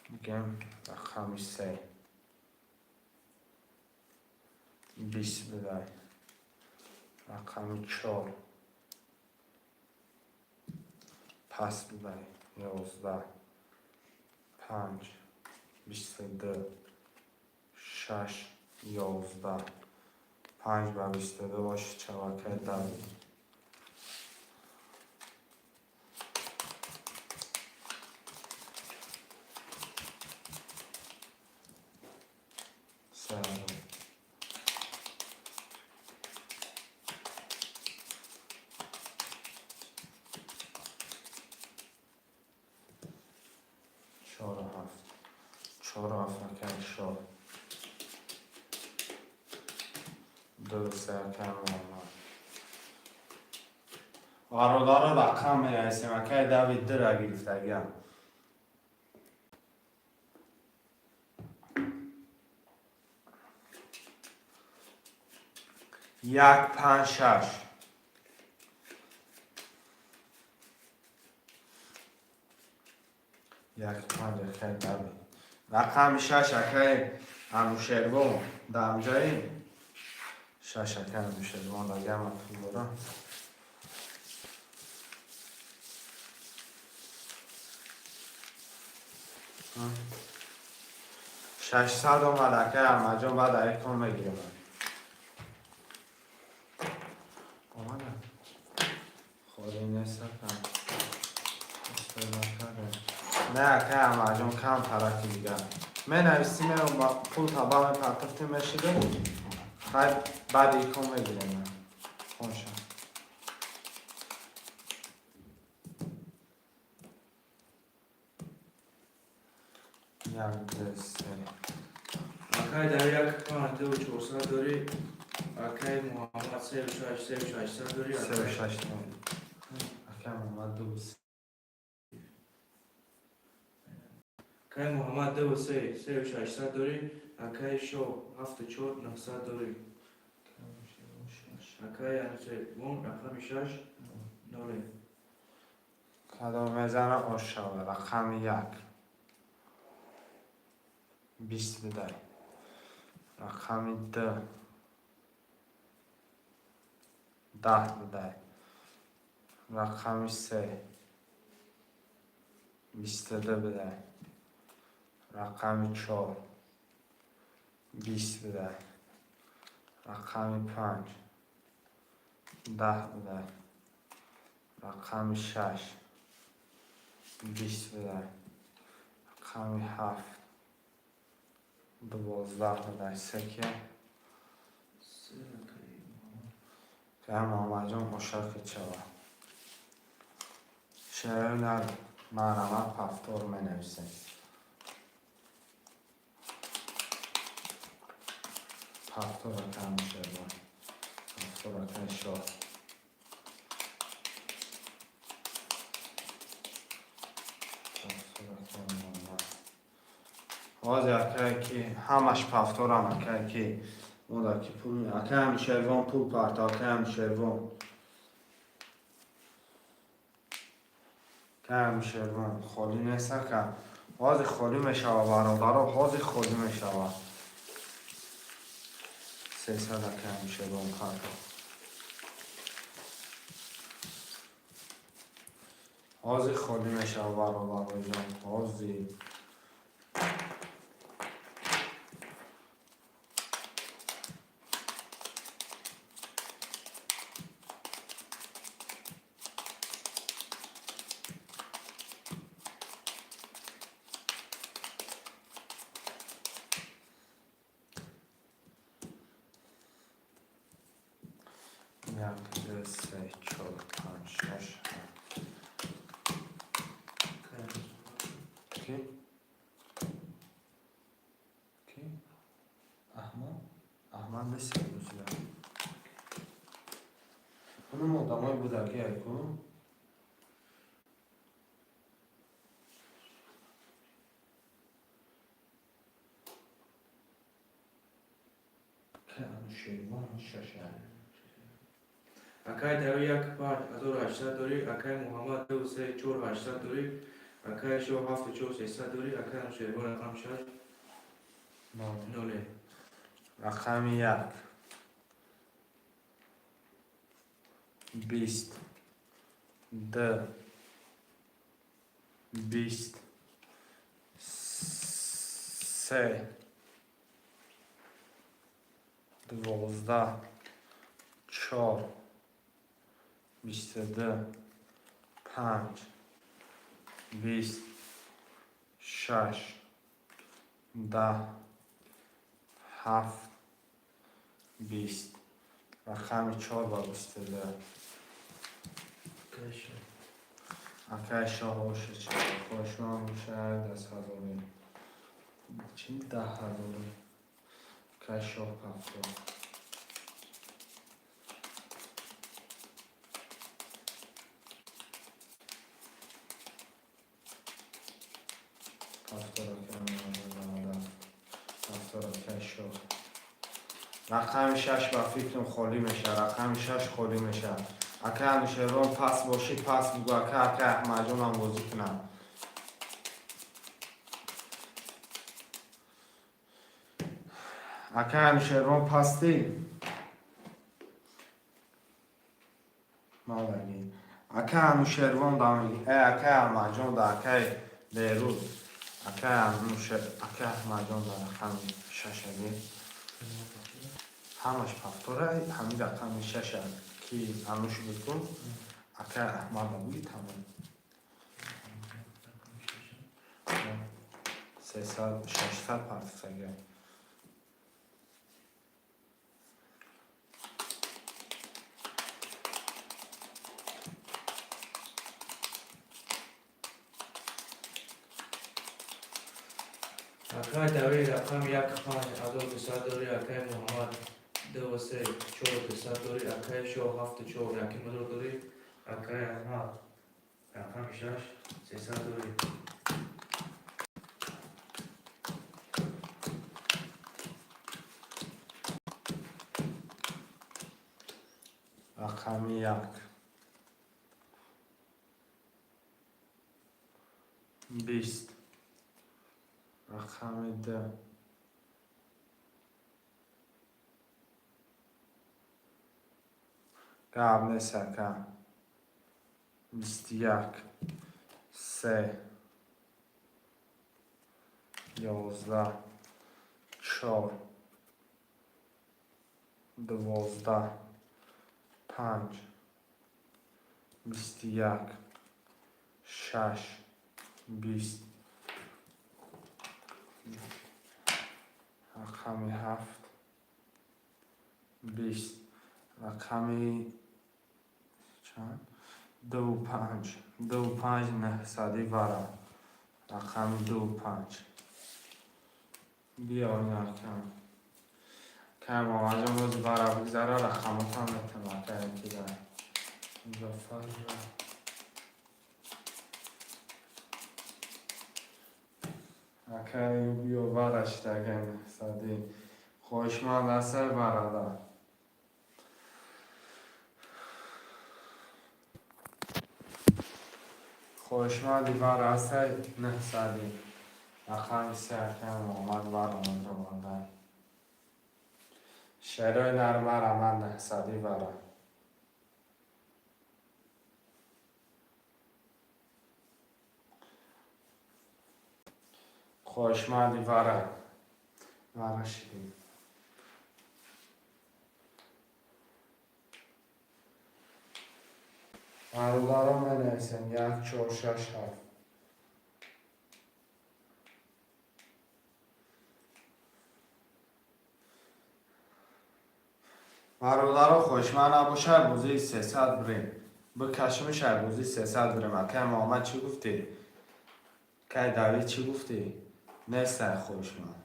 Мегӯем рақами се. 20 бидай. Рақами чор. Пас бидай. 11. Панҷ. 22. Шаш. 11, панҷ ба 22 боши чавакай дави. Се. Чору ҳафт, чору ҳафт, акай шо. Ду, се, акай Муҳаммад. Бародаро, рақам менависем, акай дави дира гирифтагиам. Як, панҷ, шаш. Як, панҷ, акай дави. Рақами шаш, акай Анушервон дамҷаи шаш, акай Анушервон дагама пул дорам. 600 омад, акай Аҳмадҷон, баъд айкон мегирем. Омада холӣ нест, ака. Не, акай Аҳмадҷон, кам тарафи дигар менависим, пул таба мепартофтем, мешида. Хай, баъд икон мегирем. Хонша. Як, ду, се. Акай дар як, панҷ, ду, 400 дорӣ. Акай Муҳаммад, сею шаш, сею 600 дорӣ. Сею шаш, акай Муҳаммад, ду, се. Акай Муҳаммад, ду, се, сею 600 дорӣ. Акай Шоҳ, ҳафту чор, 900 дорӣ. Акай Анусервон, рақами шаш, ноле. Кадом мезана, ош шава. Рақами як, 20 бидай. Рақами д, 10 бидай. Рақами се, 22 бидай. Рақами чор, 20 бидай. Рақами панҷ, 10 бидай. Рақами шаш, 20 бидай. Рақами ҳафт, 12 бидай. Се ки? Се, акай Муҳаммад. Акай Муҳаммадҷон, ошаки чава. Шерои марҳамат, повтор менависем. Повтор, акай Анушервон. Повтор, акай Шоҳ. Повтор, акай Муҳаммад. Ҳозир, акай, ки ҳамаш повторам, акай, ки мода ки пул, акай Анушервон, пул парто, акай Анушервон. Акай Анушервон, холӣ нест, ака. Ҳозир холӣ мешава, бародаро, ҳозир холӣ мешава. 300, акай Анушервон, парто. Ҳозир холӣ мешава, бародароҷон, ҳозир. Як, ду, се, чор, панҷ, шаш, ҳафт. Акай Муҳаммад. Ки? Ки? Аҳмад? Аҳмад нест рӯзия. Унум одамое буда ки айку? Ки Анушервон шаша. Акай Дави, як, панҷ, 1800 дорӣ. Акай Муҳаммад, ду, се, чор, 800 дорӣ. Акай Шоҳ, ҳафту чор, 300 дорӣ. Акай Анушервон, рақами шаш, Нол. ноле. Рақами як. 20. Д. 20. Се. 12, 4, 22, 5, 20, 6, 10, 7, 20. Рақами 4 ба 22. Акай Шоҳ. Акай Шоҳ оша чи хоҳишманд бошад, 10 ҳазорӣ. Чи 10 ҳазорӣ? Акай Шоҳ, 70. 70, акай 97. 70, акай Шоҳ. Рақами 6 ба фикрам холӣ мешавад. Рақами 6 холӣ мешавад. Акай Анушервон, пас бошӣ, пас бигӯ, ака. Акай Аҳмадҷонам бозӣ кунад. Акай Анушервон, пастӣ? Малаги. Акай Анушервон дамеги. Э, акай Аҳмадҷон да, акай Беруз. Акай Анушер, акай Аҳмадҷон да рақами шашаги. Ҳамаш повтора, ҳамин рақами шаша ки Ануш буд ку, акай Аҳмада буги, тамом. 300, 600 партифтага. Акай Давид, рақами 1, 5200 дорӣ. Акай Муҳаммад, 2 3, 4200 дорӣ. Акай Шоҳ, 7 4, 1500 дорӣ. Акай Аҳмад, рақами 6, 300 дорӣ. Рақами 1, 20, рақами 2, гап нест, ака. 21, 3, 11, 4, 12, 5, 21, 6, 20, рақами 7, 20, рақами чанд? 2, 5, 2, 5, 900-и вара. Рақами 2, 5. Биё, инакам кай Муҳаммадҷон боз вара бигзара, рақамотам метавон кида. Зафар. Акай, биё, вара шидага 900-и. Хоҳишманд ҳастай варада? Хоҳишманди вара ҳастай? 900-и. Рақами 3, акай Муҳаммад вара омада. Шерои нармара ман 900-и вара. Хоҳишманди вара? Вара шидем. Бародарон, менависем: 1, 4, 6, 7. Бародарон, хоҳишманд набошад, бозии 300 бирем. Бикашимиш, бозии 300 бирем. Акай Муҳаммад, чӣ гуфтӣ? Кай Давид, чӣ гуфтӣ? Нестай хоҳишманд.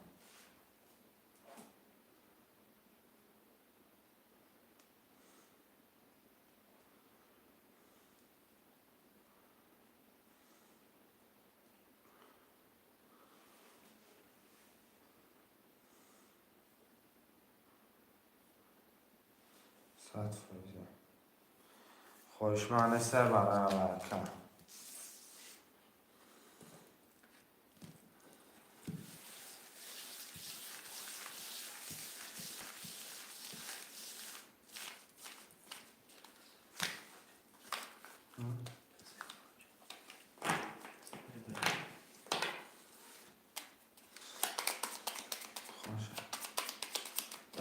100%. Хоҳишманд нестай барои аввалка.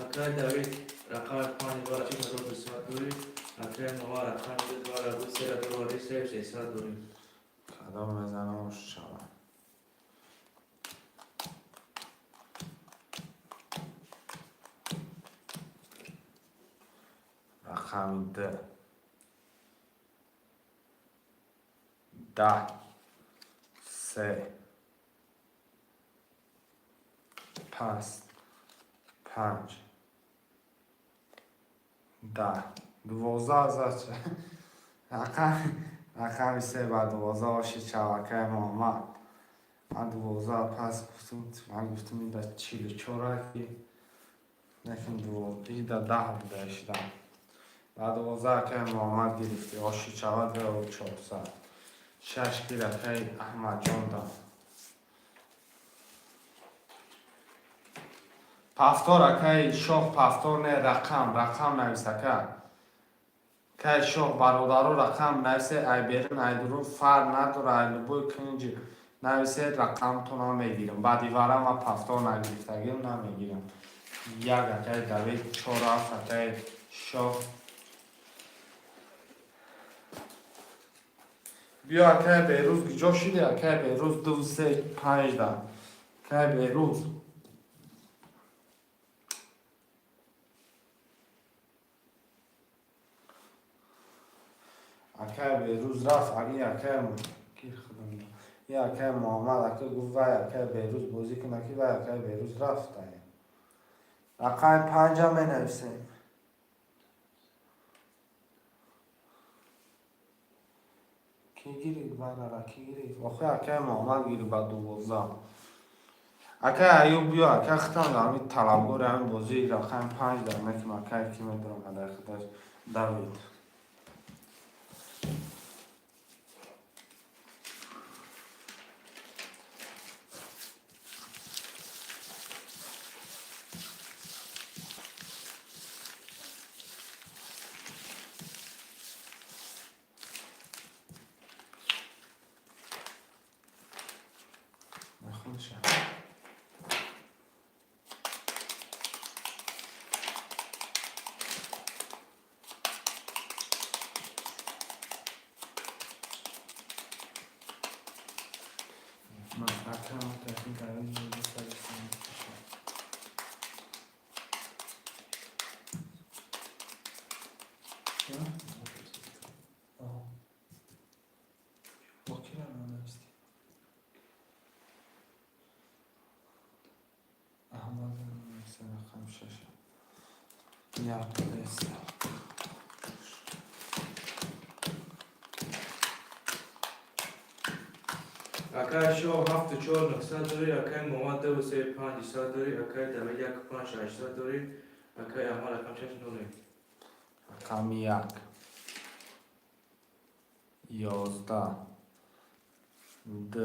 Акай Давид рақами панҷ бара 6200 дорӣ. Акай Муҳаммад рақами ду бара ду сера дорӣ, сею сесад дорӣ. Кадом мезанам, шавад? Рақами д, 10, се, паст, панҷ, 10, 12 зача. Рақами се ба 12 оши чавакаи Муҳаммад. Ман 12 пас гуфтум, ман гуфтум, ида 44 ки лекин ида 10 буда шидам. Ба 12 акаи Муҳаммад гирифти, оши чава 2400. Шаш гир, акаи Аҳмадҷон дад. Повтор, акаи Шоҳ, повтор не, рақам, рақам навис, ака. Акаи Шоҳ, бародаро, рақам нависе, ай берун, ай дурун фарқ надора, ай любой кунҷи нависе, рақамтонам мегирам. Баъди вара ман повтор нагирифтагим намегирам. Як, акаи Давид, чор, ҳафт, акаи Шоҳ. Биё, акаи Берӯз, куҷо шуди, акаи Берӯз? Ду, се, панҷ да. Акаи Берӯз. Акаи Берӯз рафт, и акаи ки худам, и акаи Муҳаммад ака гуфт, вай акаи Берӯз бозӣ кунад, ки вай акаи Берӯз рафт. Рақами панҷам менависем. Ки гирифт вайрара, ки гирифт? Охи, акаи Муҳаммад гирифт ба 12. Акаи Аюб, биё, ака, хитам ҳами талабгори ҳамин бозии рақами панҷ дар неким, акаи ки медорам адай худаш Давид. Нахудша. Ман акам таҳқиқ кардам, 276. Чё? Аҳо. Бо кира нанавистӣ? Аҳмад нависа рақам шаш. Як беста. Акай Шоҳ ҳафту чор нуҳсад дорӣ. Акай Муҳаммад дуву се панҷсад дорӣ. Акай Давид як панҷ шашсад дорӣ. Акай Аҳмад рақам шаш нуле. Рақами як. 11. Д.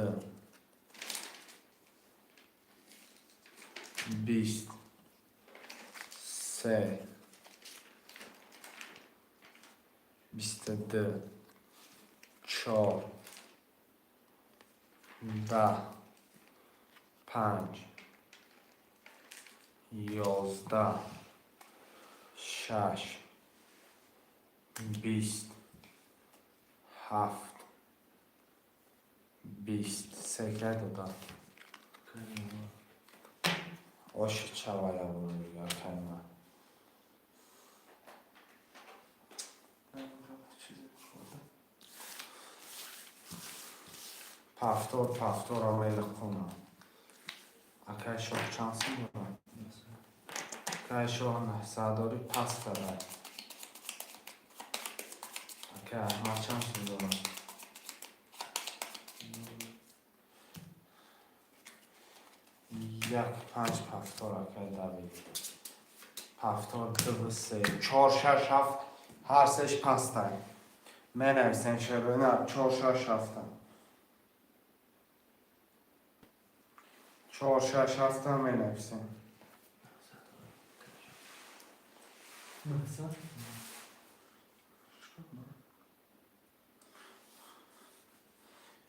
20. Се. 22. Чор. 10. Панҷ. 11. Шаш. 20. Ҳафт. 20. Се кай додам? Оши чавая буро, акаи ман. Повтор, повторам мелиқонам. Акаи Шоҳ чанд сум дорад? Акаи Шоҳ 900 дорӣ, пас кадай. Акаи Аҳмад чанд сум дорад? Як, панҷ повтор, акаи Давид. Повтор ду, се, чор, шаш, ҳафт, ҳар сеш пастай. Менависем шероина чор, шаш, ҳафтам. Чор, шаш, ҳафтам менависем. 900?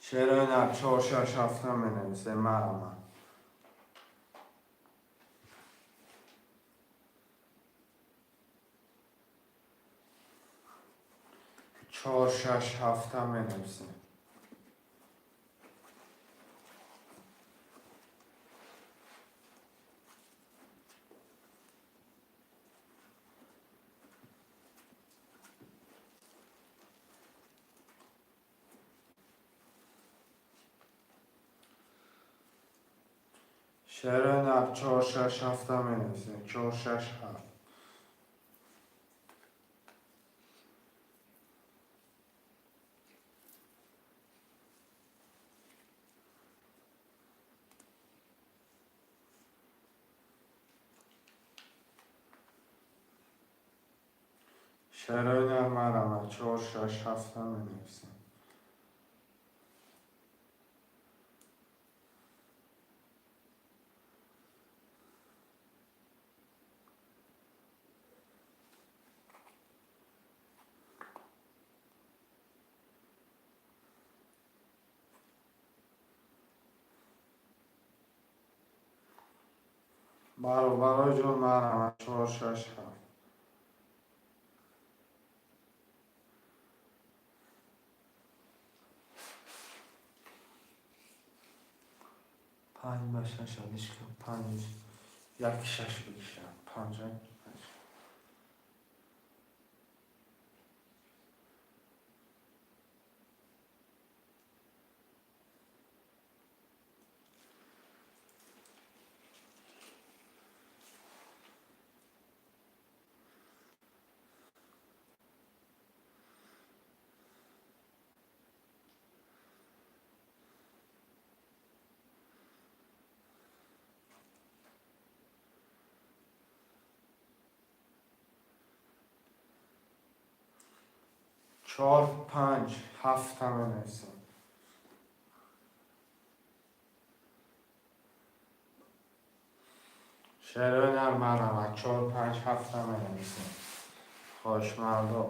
Шероина чор, шаш, ҳафтам менависем, марама. Чор, шаш, ҳафта менависем. Шерои нар, чор, шаш, ҳафта менависем. Чор, шаш, ҳафт. Шерои нар, марама, чор, шаш, ҳафта менависем. Баробарои ҷон, марама, чор, шаш, ҳафт. Панҷ ба шаш алишка, панҷ, як, шаш бикишам, панҷ, панҷ. Чор, панҷ, ҳафта менависем. Шерои нар, марама, чор, панҷ, ҳафта менависем. Хоҳишмандо,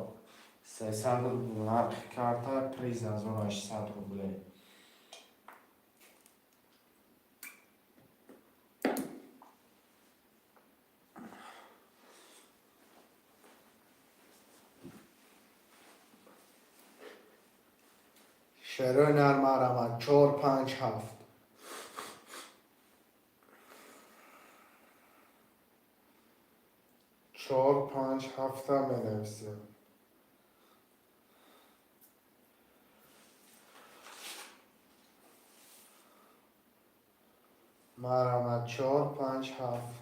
300 рубл нархи карта, приз 1800 рубле. Шерои нар, марама, чор, панҷ, ҳафт. Чор, панҷ, ҳафта менависем. Марама, чор, панҷ, ҳафт.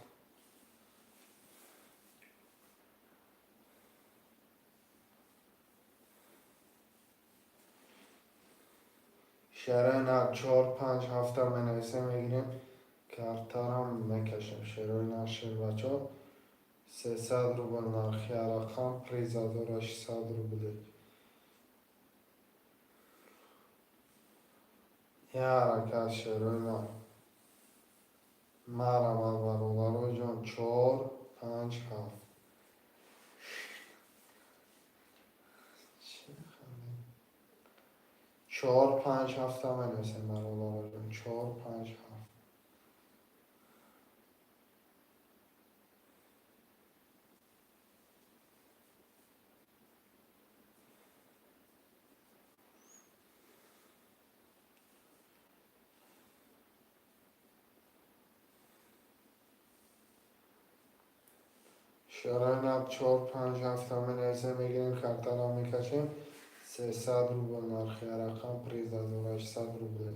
Шерои нар, чор, панҷ, ҳафта менависем, мегирем, картарам мекашем. Шерои нар, шербачо, 300 рубл нархи рақам, приз 1800 рубле. Я ҳаракат, шерои нар. Марама, бародарои ҷон, чор, панҷ, ҳафт. Чор, панҷ, ҳафта менависем, бародарои ҷон. Чор, панҷ, ҳафт. Шерои нар, чор, панҷ, ҳафта менависем, мегирем, картаро мекашем. 300 рубл нархи рақам, приз 1800 рубле.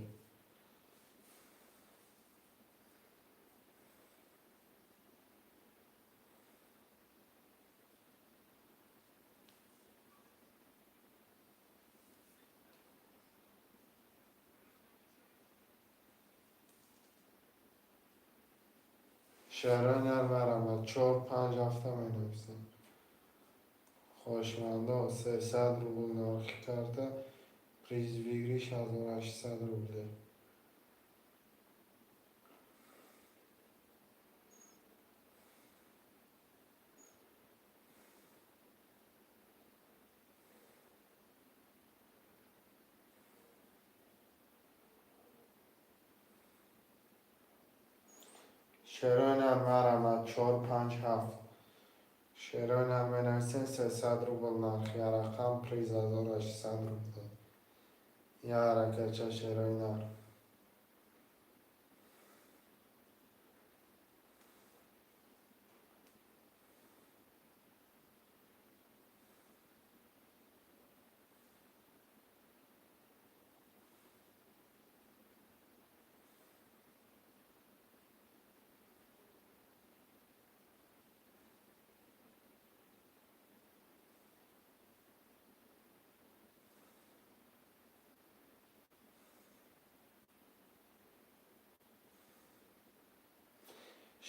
Шерои нар, марама, чор, панҷ, ҳафта менависем. Хоҳишмандо, 300 рубл нархи карта, приз выигрыш 1800 рубле. Шерои нар, марама, чор, панҷ, ҳафт. Шерои нар менависем, 300 рубл нарх, я рақам, приз 1800 рубл. Я ҳаракатча, шерои нар.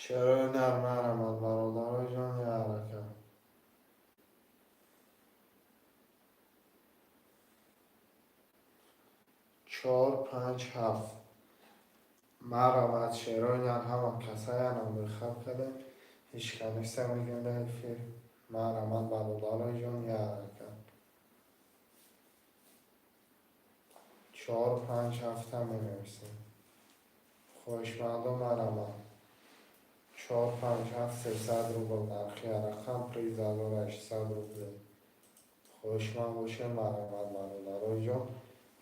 Шерои нар, марамад, бародарои ҷон, я ҳаракат. Чор, панҷ, ҳафт. Марамад, шерои нар, ҳама касаянам бехаб кардем. Ҳеҷ ка неста, мегӯем, дар эфир. Марамад, бародарои ҷон, я ҳаракат. Чор, панҷ, ҳафта менависем. Хоҳишмандо, марамад. Чор, панҷ, ҳафт, 300 рубл нархи рақам, приз 1800 рубл. Хоҳишманд бошем, марамад, бародарои ҷон,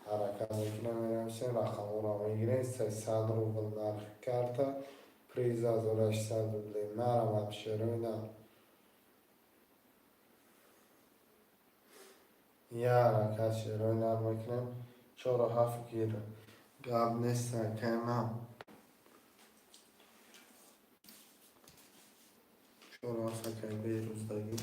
ҳаракат мекунем, менависем, рақамҳоро мегирем. 300 рубл нархи карта, приз 1800 рубли. Марамад, шерои нар. Я ҳаракат, шерои нар мекунем. Чору ҳафт гир. Гап нест, акайма. Чору ҳафт, акай Берӯздагӣ.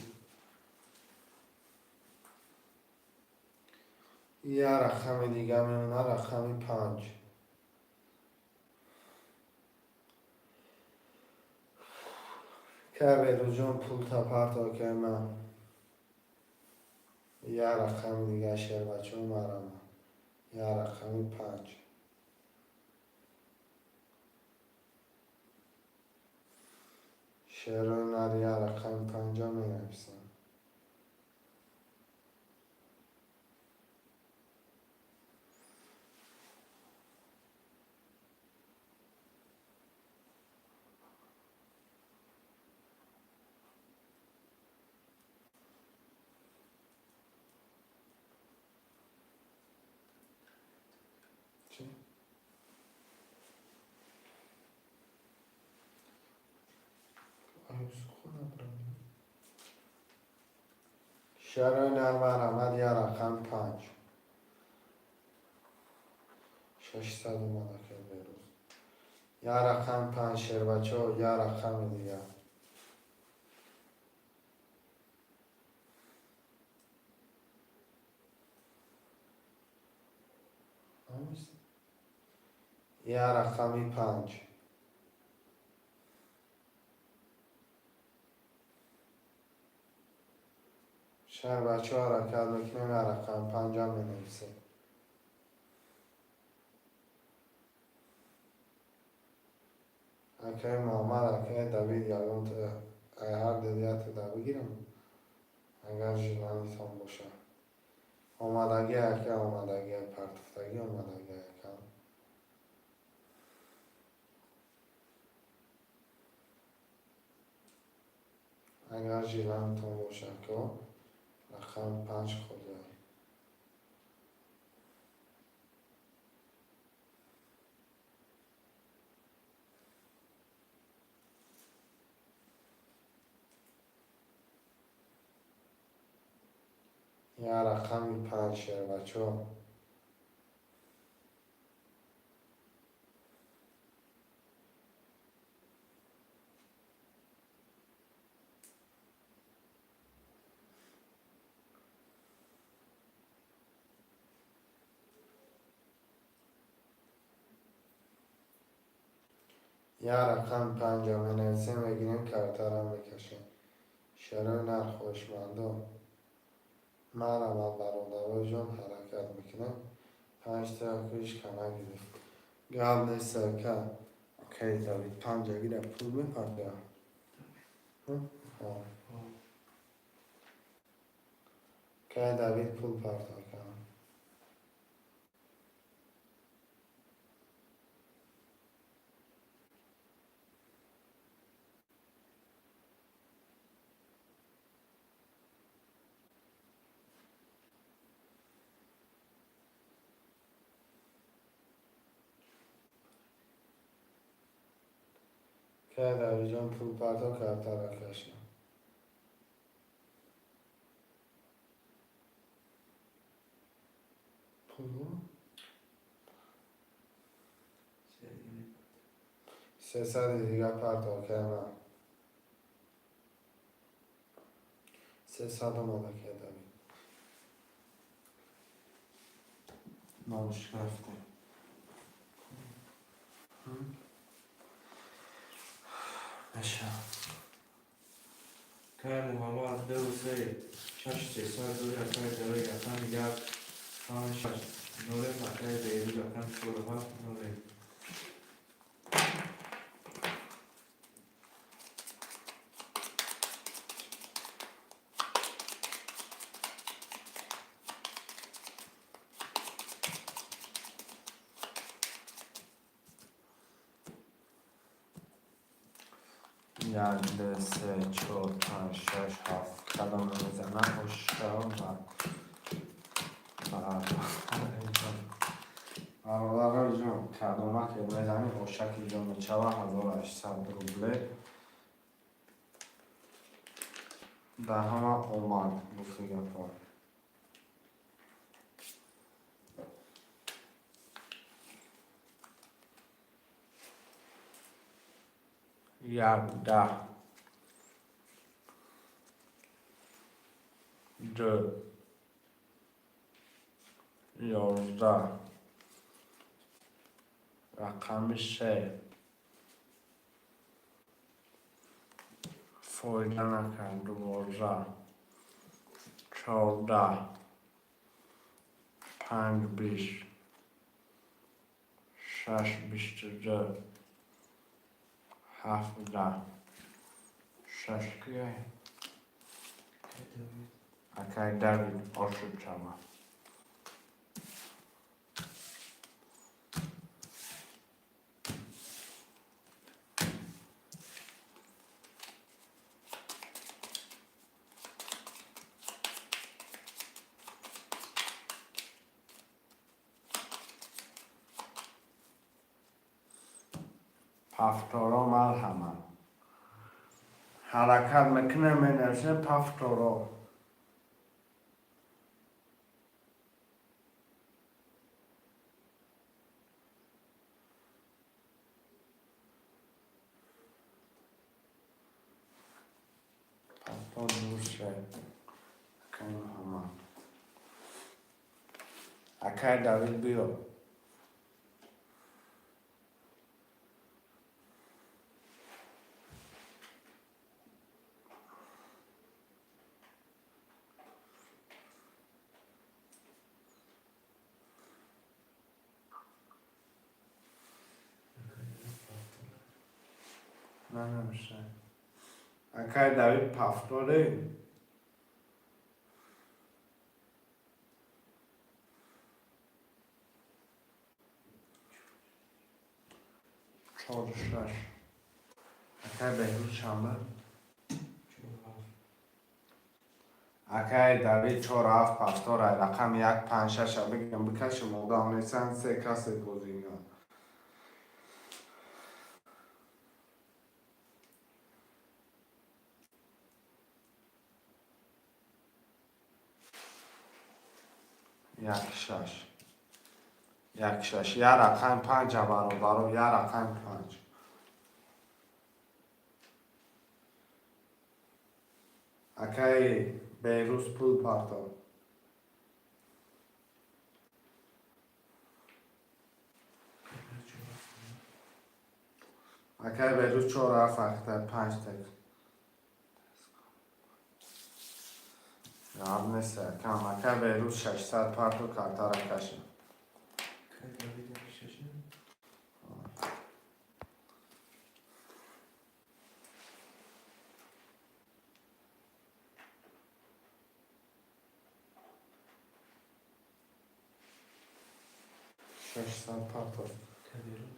Я рақами дига мемонад, рақами панҷ. Кай Берӯзҷон, пулта парто, акайма. Я рақами дига, шербачаҳо, марама. Я рақами панҷ. Шерои нар, я рақами панҷа менависем. Чӣ? Шерои нар, марамад, я рақами панҷ. 600 омад, акай Берӯз. Я рақами панҷ, шербачаҳо, я рақами дигар. Я рақами панҷ. Шербачаҳо, ҳаракат мекунем, я рақами панҷам менависем. Акай Муҳаммад, акай Давид, ягон ҳар дедиятада бигирам, агар желание тон бошад. Омадагӣ, ака, омадагӣ, партофтагӣ омадагӣ, ака. Агар желание тон бошад, ака, рақами панҷ холиай. Я рақами панҷ, шербачаҳо. Я рақами панҷа менависем, мегирем, картара мекашем. Шерои нар, хоҳишмандо. Марамад, бародарои ҷон, ҳаракат мекунем. Панҷта ҳеҷ ка нагирифт. Гап нест, ака. Акай Давид, панҷа гира, пул мепардоя. Акай Давид, пул парто, ака. Акай Давидҷон, пул парто, картара каша. Пул? 300 дига парто, акай ман. 300 омад, акай Давид. Номуш рафтем. Меша. Акай Муҳаммад, ду се шаш сесад дорӣ. Акай Давид, рақами як панҷ шаш ноле. Акай Беҳрӯз, рақами чору ҳафт ноле. Як, ду, се, чор, панҷ, шаш, ҳафт. Кадом мезанам? Ошава. Бародароҷон, кадома ки мезанӣ, ошаки ҷо мечава. 1800 рубле дар ҳама омад, гуфти гапҳо. Як, 10, ду, 11, рақами се фоида накард, 12, 14, панҷ, 20, шаш, 22, ҳафт, 10, шаш. Кияй? Акай Давид, ошиб чава. Пафторо, марҳамат. Ҳаракат мекунем, менависем пафторо. Пафтор дусе, акай Муҳаммад. Акай Давид, биё. Нанавиша. Акай Давид, пафторе. Чору шаш. Акай Беҳрӯз, чанда? Чор ҳафт. Акай Давид, чор ҳафт пафтора. Рақами як, панҷ, шаша бигем, бикашем. Одам несан, се касе бозингар. Як, шаш, як, шаш, як рақами панҷа, бародаро, як рақами панҷ. Акаи Беҳрӯз, пул партов. Акаи Беҳрӯз, чор ҳафт ахта, панҷ так. Гап нест, акам. Акаи Беҳрӯз, 600 парту, картара кашем. Акай Давид, як шаша. 600 партов. Акай Беҳрӯз.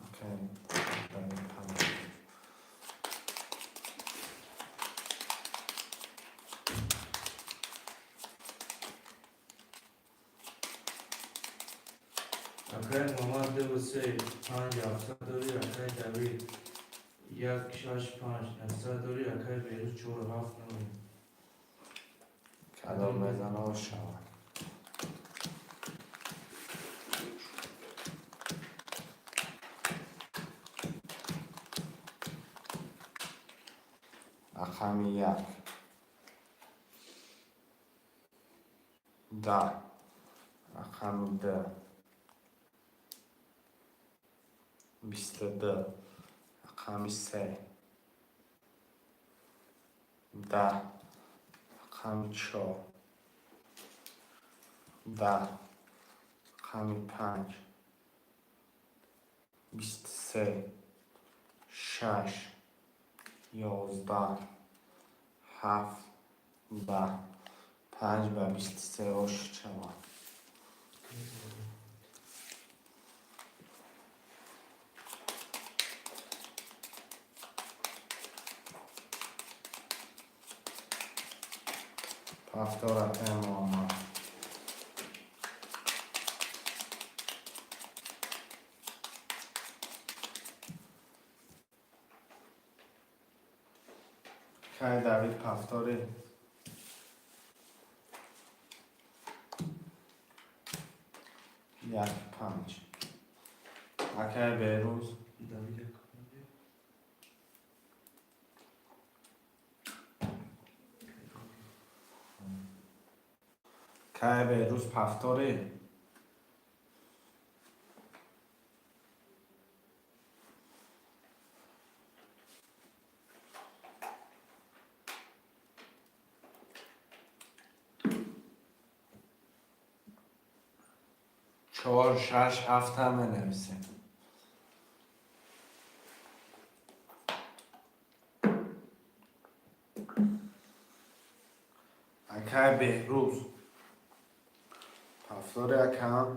Окей. Акай Муҳаммад 2 3 5 700 дорӣ. Акай Давид 1 6 5 900 дорӣ. Акай Берӯз 4 7 0. Кадом мезана, шавад. Рақами 1, 10, рақами 2, 22, рақами 3, 10, рақами 4, 10, рақами 5, 23, 6, 11, 7, 10, 5 ба 23 ош шавад. Повтор, акай Муҳаммад. Кай Давид, повтори. 1, 5. Акай Берӯз. Давид 1 5. Кай Берӯз, повтори. 4, 6, 7 ҳам менависем. Акай Беҳрӯз, повтори, акам.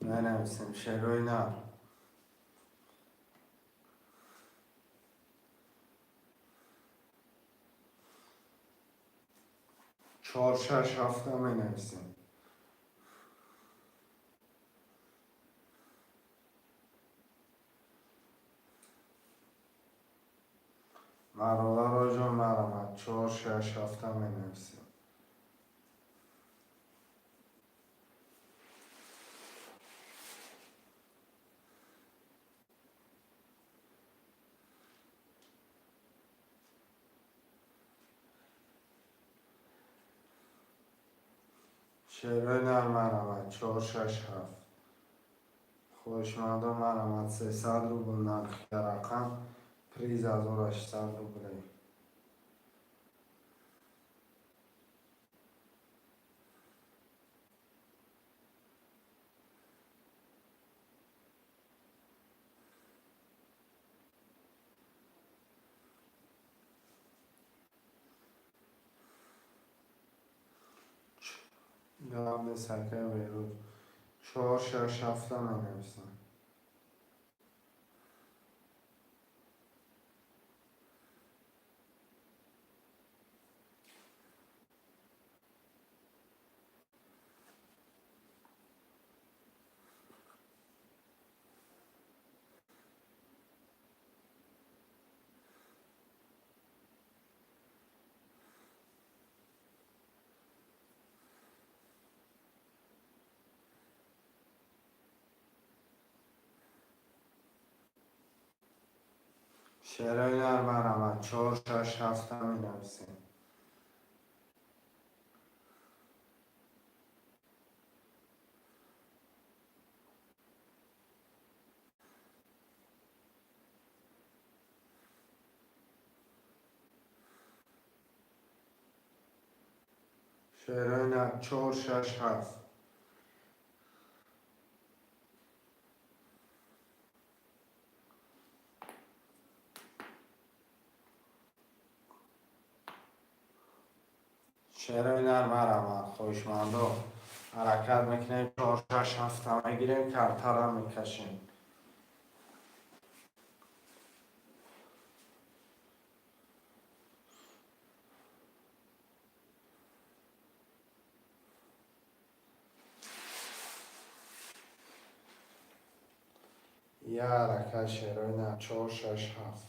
Менависем, шерои нар. 4, 6, 7 менависем. Маролароҷон, марамад, 4, 6, 7 менависем. Шерои нар, марамад, 4, 6, 7. Хоҳишмандон, марамад, 300 рубл нархи рақам, приз 1800 рублей. Гап нест, акай Берӯз. 4, 6, 7 менависам. Шерои нар, марамад, 4, 6, 7 менависем. Шерои нар, 4, 6, 7. Шерои нар, марамад, хоҳишмандо, ҳаракат мекунем, 4, 6, 7 мегирем, картара мекашем. Яр ака шерои нар чор шаш ҳафт.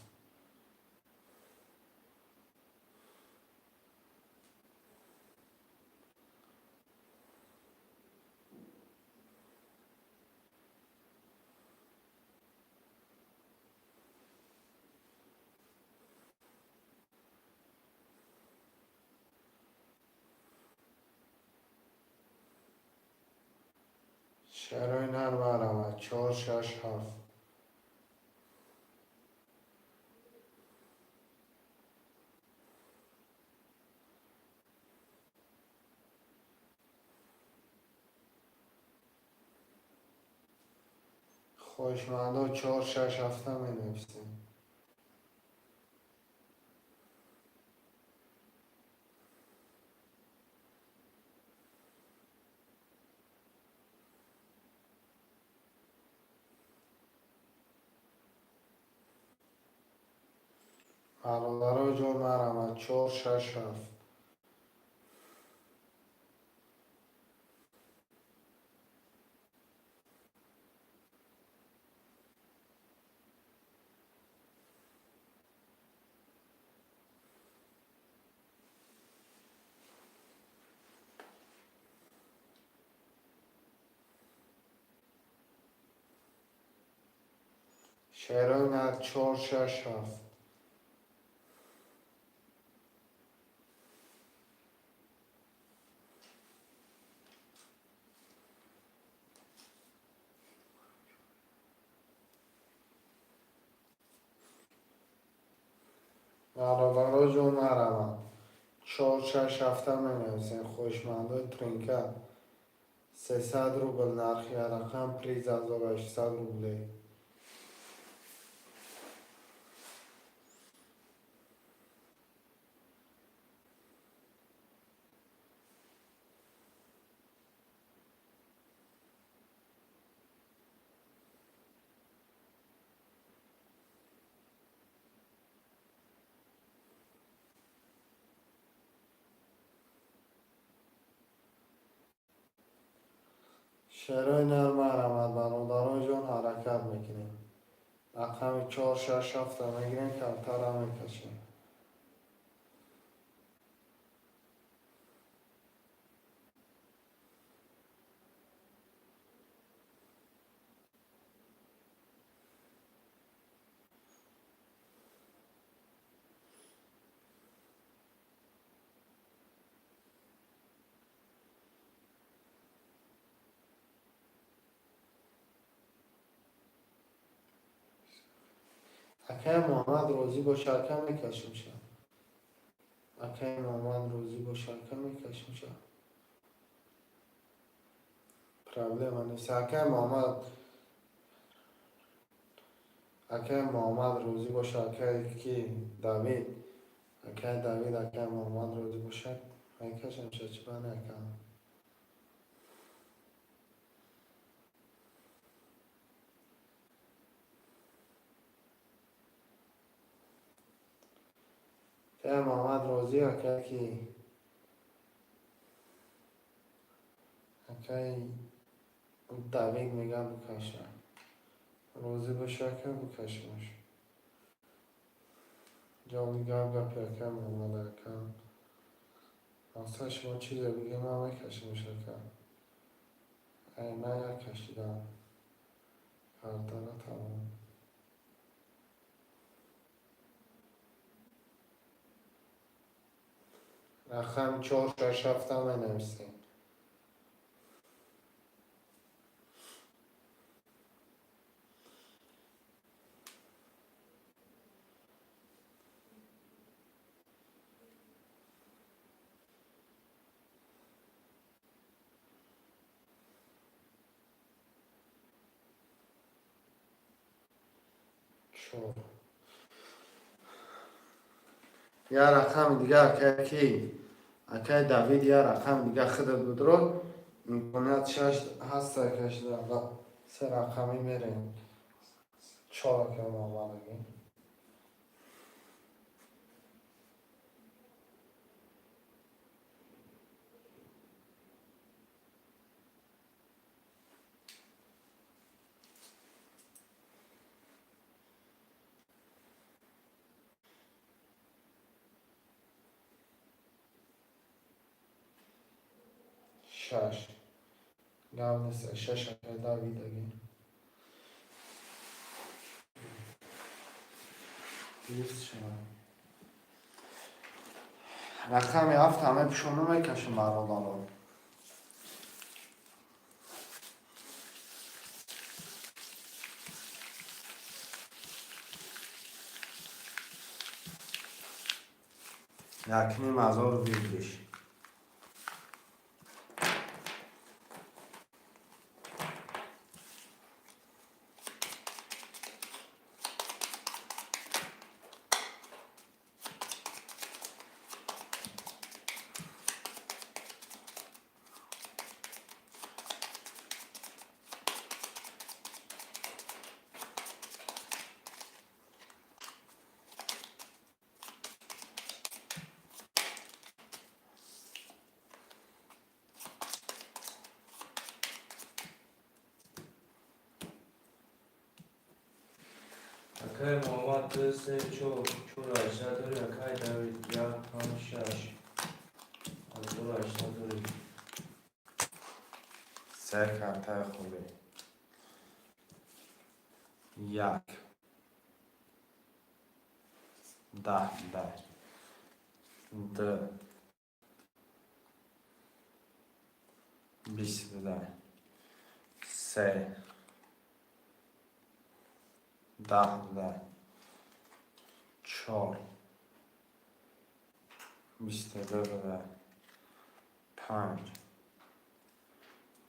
Шерои нар баравад чор шаш ҳафт. Хоҳишмандо чор шаш ҳафта менависем. Бародаро ҷон марамад чор шаш ҳафт. Шерои нар чор шаш ҳафт. Бародаро ҷон нараванд. Чор шаш ҳафта менависем. Хоҳишмандои тринка 300 рубл нархи рақам, приз 1800 рублей. Шерои нар марамад бародаро ҷон, ҳаракат мекунем. Рақами чор шаш ҳафта мегирем, картара мекашем. Акай Муҳаммад розӣ боша, ака мекашем ша. Акай Муҳаммад розӣ боша, ака мекашем ша. Проблема нест. Акай Муҳаммад розӣ боша, акай ки Давид, акай Давид, акай Муҳаммад розӣ боша, мекашем ша, чӣ бани ака. Акай Муҳаммад розӣ, акай ки акай Давид мега букаша. Розӣ боша, ака букашемаш. Ҷони гап гапи акай Муҳаммад ака. Мақсад шумо чизе бигем, ман мекашемаш ака. Ай ман як кашидам. Картара тамом. Рақами чор шаш ҳафта менависем. Чор. Я рақами дига акай ки акай Давид я рақами дига худат будро имконият шаш ҳаста кашида ва се рақамӣ мерем. Чор акай Муҳаммад аги. Шаш. Гап нест, шаш акай Давидаги. Гирифт шава. Рақами ҳафт ҳама пушону мекашем, бародарон. Якним ҳазор выигрыш. Акай Муҳаммад, ду, се, чор, чору ҳаштсад дорӣ. Акай Давид, як, панҷ, шаш, 1800 дорӣ. Се картаи хубе. Як. 10 дай. Д. 20 дай. Се. 10 дай. Чор. 22 дай. Панҷ.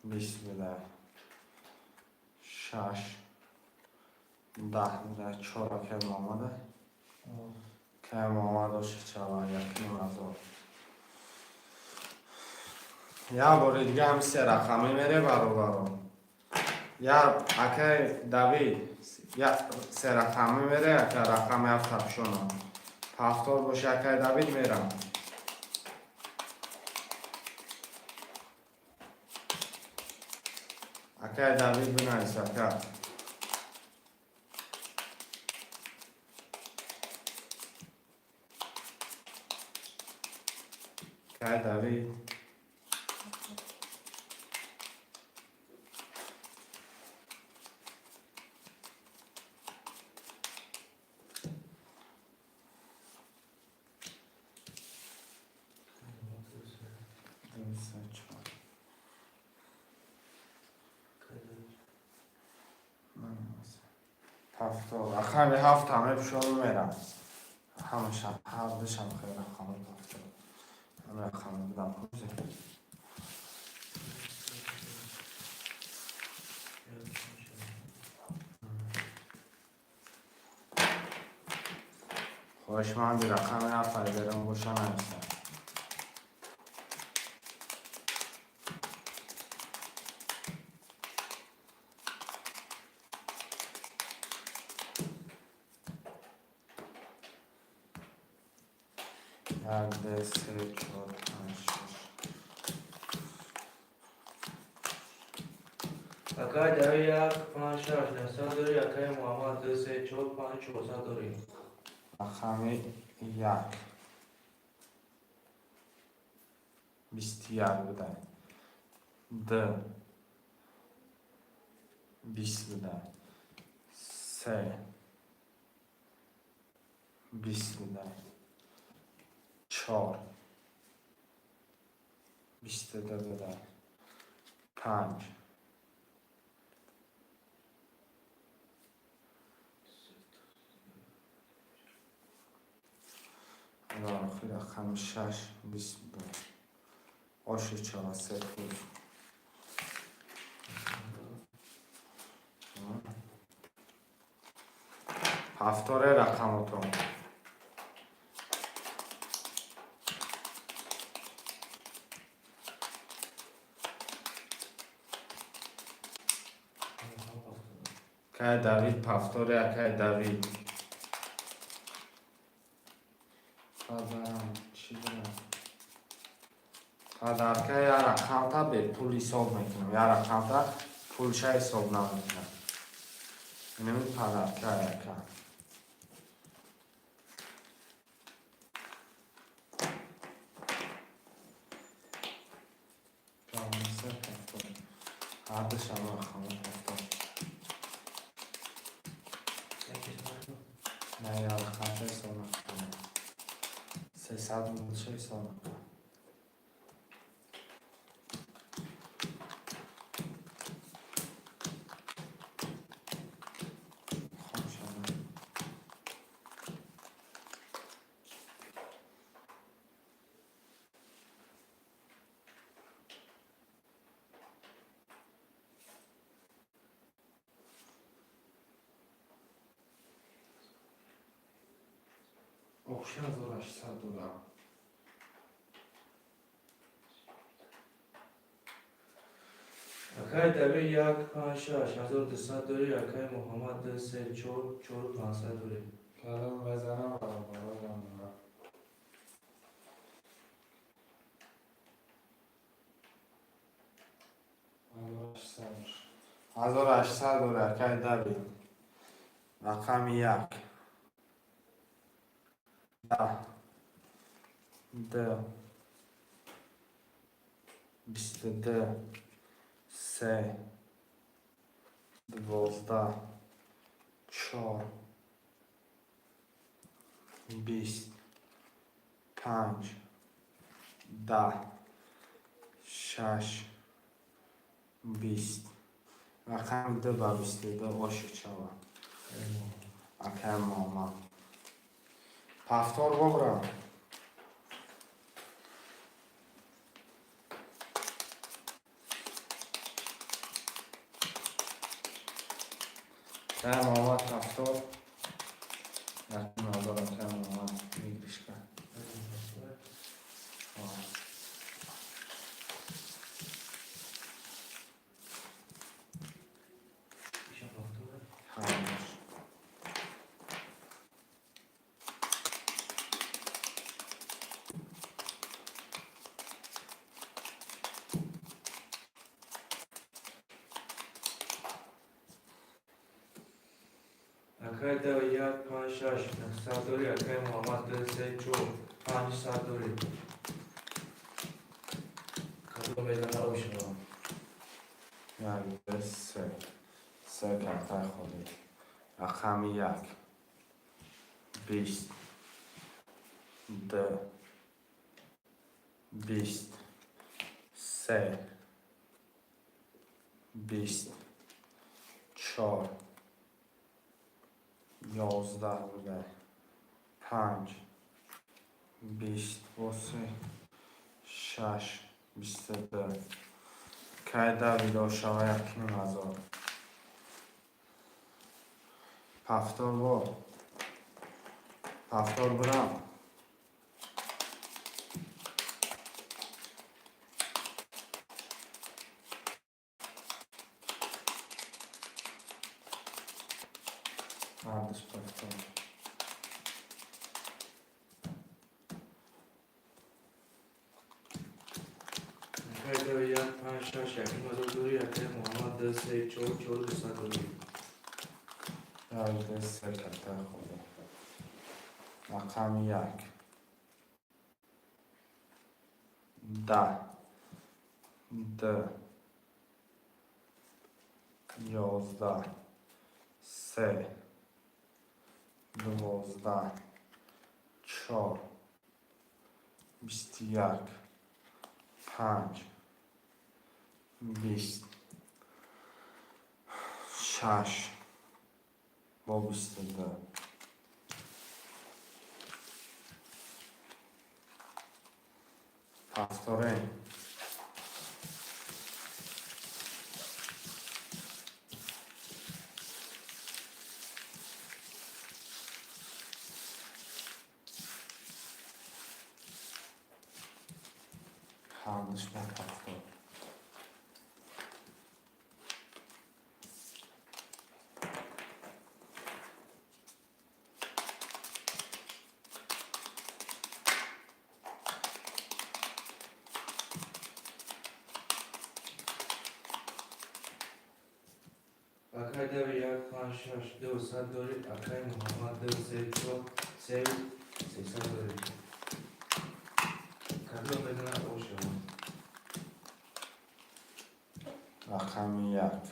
20 дай. Шаш. 10 дай. Чор, акай Муҳаммада. Акай Муҳаммад, оши чава, 1500. Як бори дига ҳами се рақамӣ мере, бародарон. Я акай Давид, я се рақамӣ мере, ака рақами ҳафта пушонам. Ҳафтор боша, акай Давид, мерам. Акай Давид, бинавис, ака. Акай Давид. Ду, се, чор. Ҳафтор. Рақами ҳафт ҳама пушону мерам. Ҳамашам, ҳардушам хеле рақами ҳафтор. Ҳама рақами будам кузе. Хоҳишманди рақами ҳафт айберон боша, нависам. Як, ду, се, чор, панҷ, шаш. Акай Давид, як, панҷ, шаш, 900 дорӣ. Акай Муҳаммад, ду, се, чор, панҷ, 400 дорӣ. Рақами як. 21 будай. Д. 20 будай. Се. 20 будай. Чор. 22 будай. Панҷ. Ва охир рақами шаш, 20 будай. Оши чава, се пул. Ҳафторе рақамотон. Акай Давид, пафторе, акай Давид. Падарам, чӣ дорам? Падарка, я рақамта бепул ҳисоб мекунам. Я рақамта пулша ҳисоб намекунам. Инами падарка, ака. Ҳардушама хона рафтам. На, ялқата ҳисоб накунам. 300 рубл ҳисоб накунам. Хом шава. Охши 1800 додам. Акай Давид як панҷ шаш 1200 дорӣ, акай Муҳаммад ду се чор чору панҷсад дорӣ. Кадом базанам, баробарам дорам. 1800 дорӣ, акай Давид. Рақами як. 10. Ду. 22. Се. 12. Чор. 20. Панҷ. 10. Шаш. 20. Рақами ду ба 22 ошиқ шавад. Акай Муҳаммад. Повтор бобрам. Акай Муҳаммад повтор. Якум назар, акай Муҳаммад выигрыш кард. Ҳо. Ишам повтор. Ҳамаш. Акай Давид як панҷ шаш 900 дорӣ, акай Муҳаммад ду се чор панҷсад дорӣ. Кадом мезана ошава? Як, ду, се. Се картаи холӣ. Рақами як. 20. Ду. 20. Се. 20. Чор. 11 буда. Панҷ. 20 бо се. Шаш. 22. Кай Давид ошава 1500. Повтор бо. Повтор бурам. Ҳардуш повтор. Акай Давид як панҷ шаш 1500 дорӣ, акай Муҳаммад ду се чор чору дусад дорӣ. Як, ду, се картаи холӣ. Рақами як. 10. Ду. 11. Се. 12. Чор. 21. Панҷ. 20. Шаш. Бо 22. Повторем. Ҳардуш ба повтор. Акай Давид як панҷ шаш 200 дорӣ, акай Муҳаммад ду се чор сею сесад дорӣ. Кадом мезана ошава? Рақами як.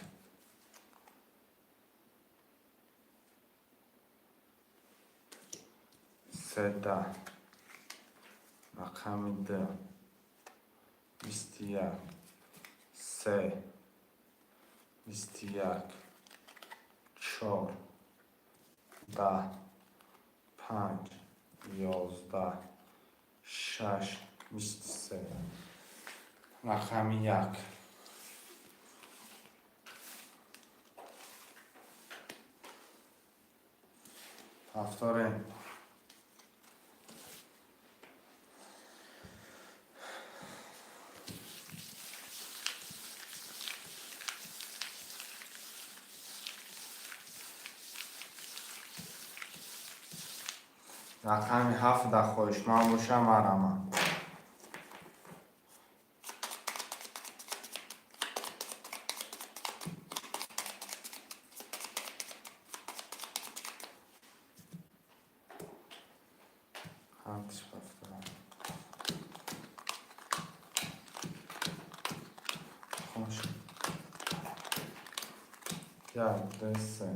Се, 10. Рақами ду. 21. Се. 21. Чор. 10. Панҷ. 11. Шаш. 23. Рақами як. Повторим. Рақами ҳафт дар хоҳишманд боша, марама. Ҳамтиш повторам. Хош. Як, ду, се.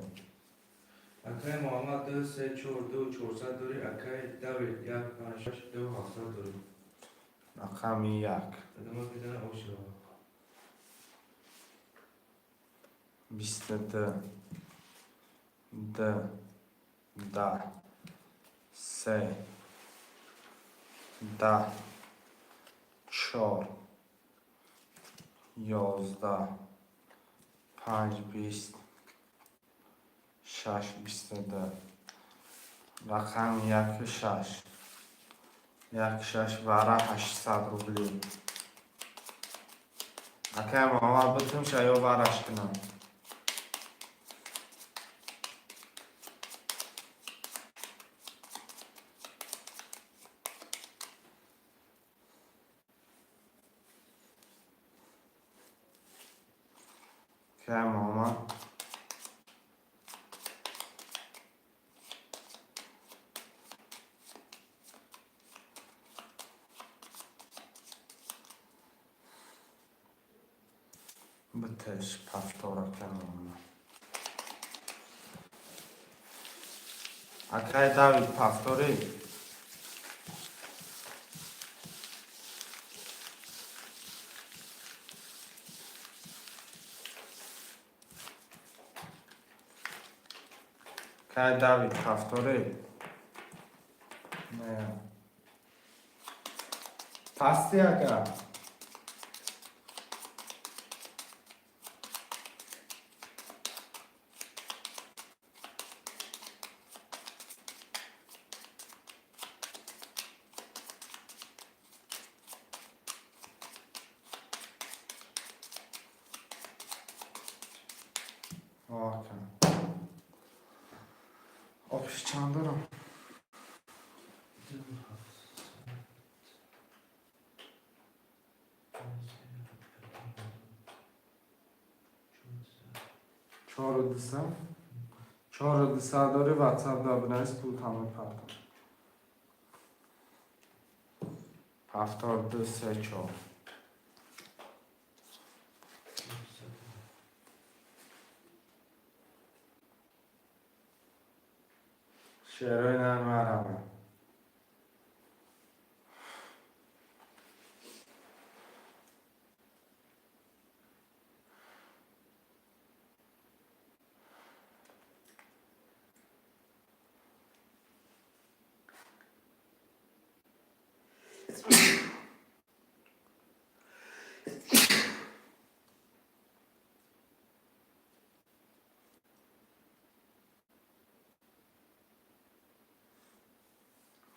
Акай Муҳаммад, ду, се, чор, ду, 400 дорӣ. Акай Давид, як, панҷ, шаш, ду, 700 дорӣ. Рақами як. Адама мезана, ошава. 22. Д. 10. Се. 10. Чор. 11. Панҷ, 20. Шаш, 22. Рақами яку шаш. Як, шаш, вара 800 рубли. Акай Муҳаммад, битумша ё вараш кунам? Акай Муҳаммад. Битеш повтор, акай Муҳаммад. Акай Давид, повтори. Акай Давид, повтори. Не. Пасти, ака. Ака. Общий чанд дорам? Ду, 700. 400. Чору 200. Чору 200 дори, ватсап да бинавис, пул тамом партам. Повтор, ду, се, чор. 400. Шерои нармарама.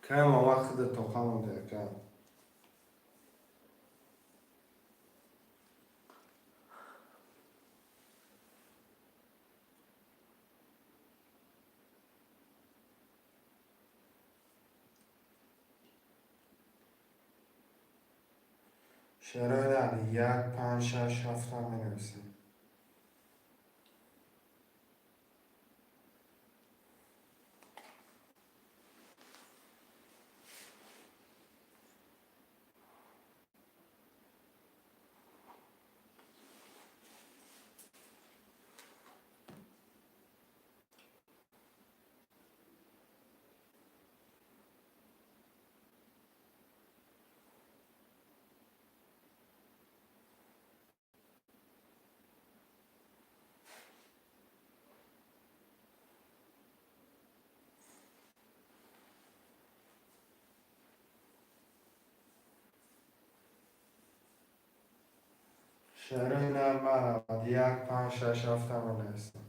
Кай ма вақт тоқа монда, ака? Шерои нари як, панҷ, шаш, ҳафтам менависем. Шерои нар марҳамат, як, панҷ, шаш, ҳафта менависем.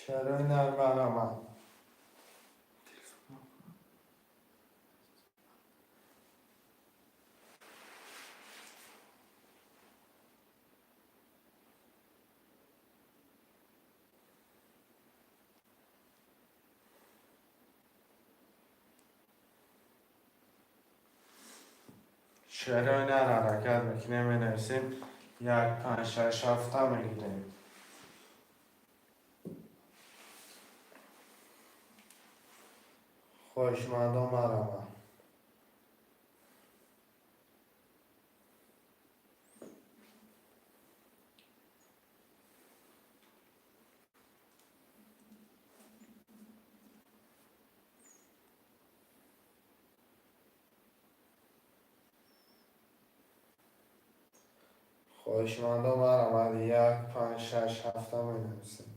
Шерои нар марҳамат. Шерои нар ҳаракат мекунем, менависем, як, панҷ, шаш, ҳафта мегирем. Хоҳишмандон, марҳамат. Хоҳишмандон, марҳамат, як, панҷ, шаш, ҳафта менависем.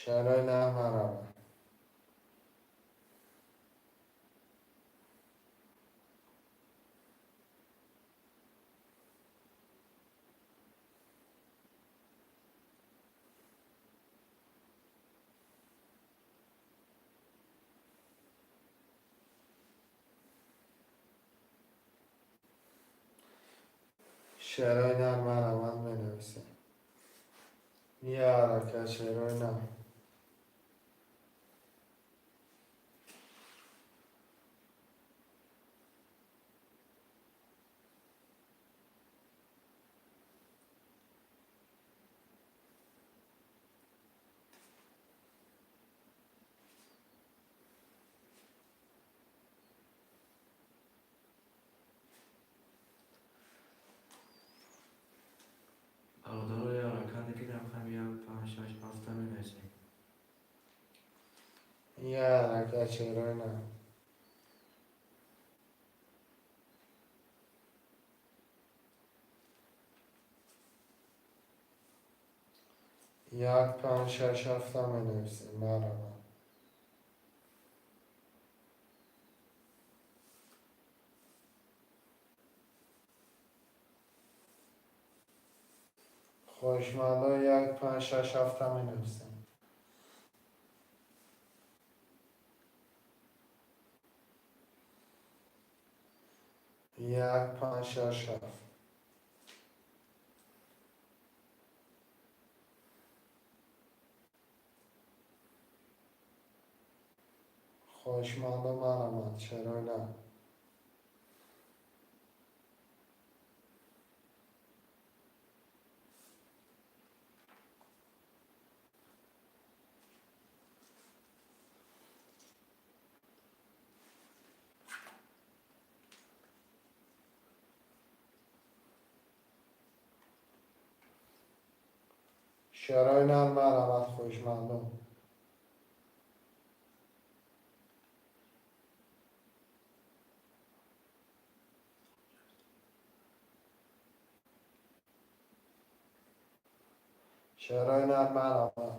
Шерои нар марҳамат. Шерои нар марҳамат, менависем. Я ҳаракат, шерои нар. Бародаро, я ҳаракат мекунем, рақами як, панҷ, шаш, ҳафта менависем. Я ҳаракат, шерои нар. Як, панҷ, шаш, ҳафта менависем, марҳамат. Хоҳишмандон, як, панҷ, шаш, ҳафта менависем. Як, панҷ, шаш, ҳафт. Хоҳишмандон, марҳамат, шерои нар. Шерои нар марҳамат, хоҳишмандон. Шерои нар марҳамат.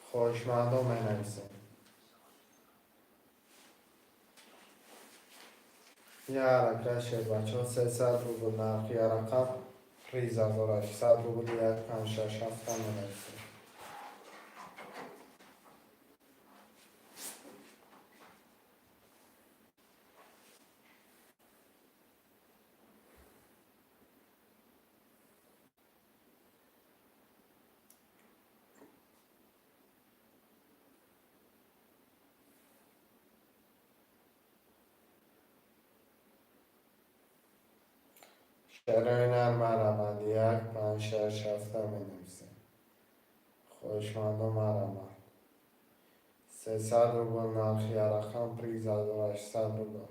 Хоҳишмандон, менависем. Я ҳаракат, шербачаҳо, 300 рубл нархи рақам, приз 1800 рубл, як, панҷ, шаш, ҳафта менависем. Шерои нар марамад, як, панҷ, шаш, ҳафта менависем. Хоҳишмандо, марамад. 300 рубл нархи ярақам, приз 1800 рубл.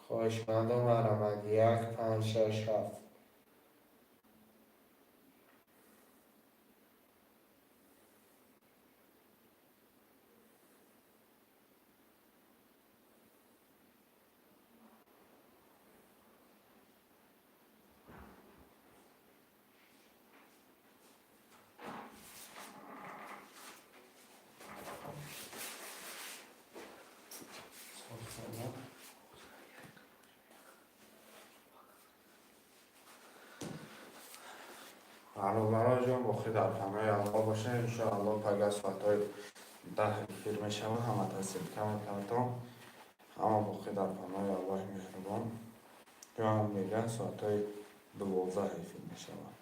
Хоҳишмандо, марамад, як, панҷ, шаш, ҳафт. Бародароҷон, боқӣ дар паноҳи Аллоҳ бошед. Иншоалло, пага соатҳои 10 эфир мешавад. Ҳама ссылка мекардам. Ҳама боқӣ дар паноҳи Аллоҳи меҳрубон. Ҷоам мегӯянд, соатҳои 12 эфир мешавад.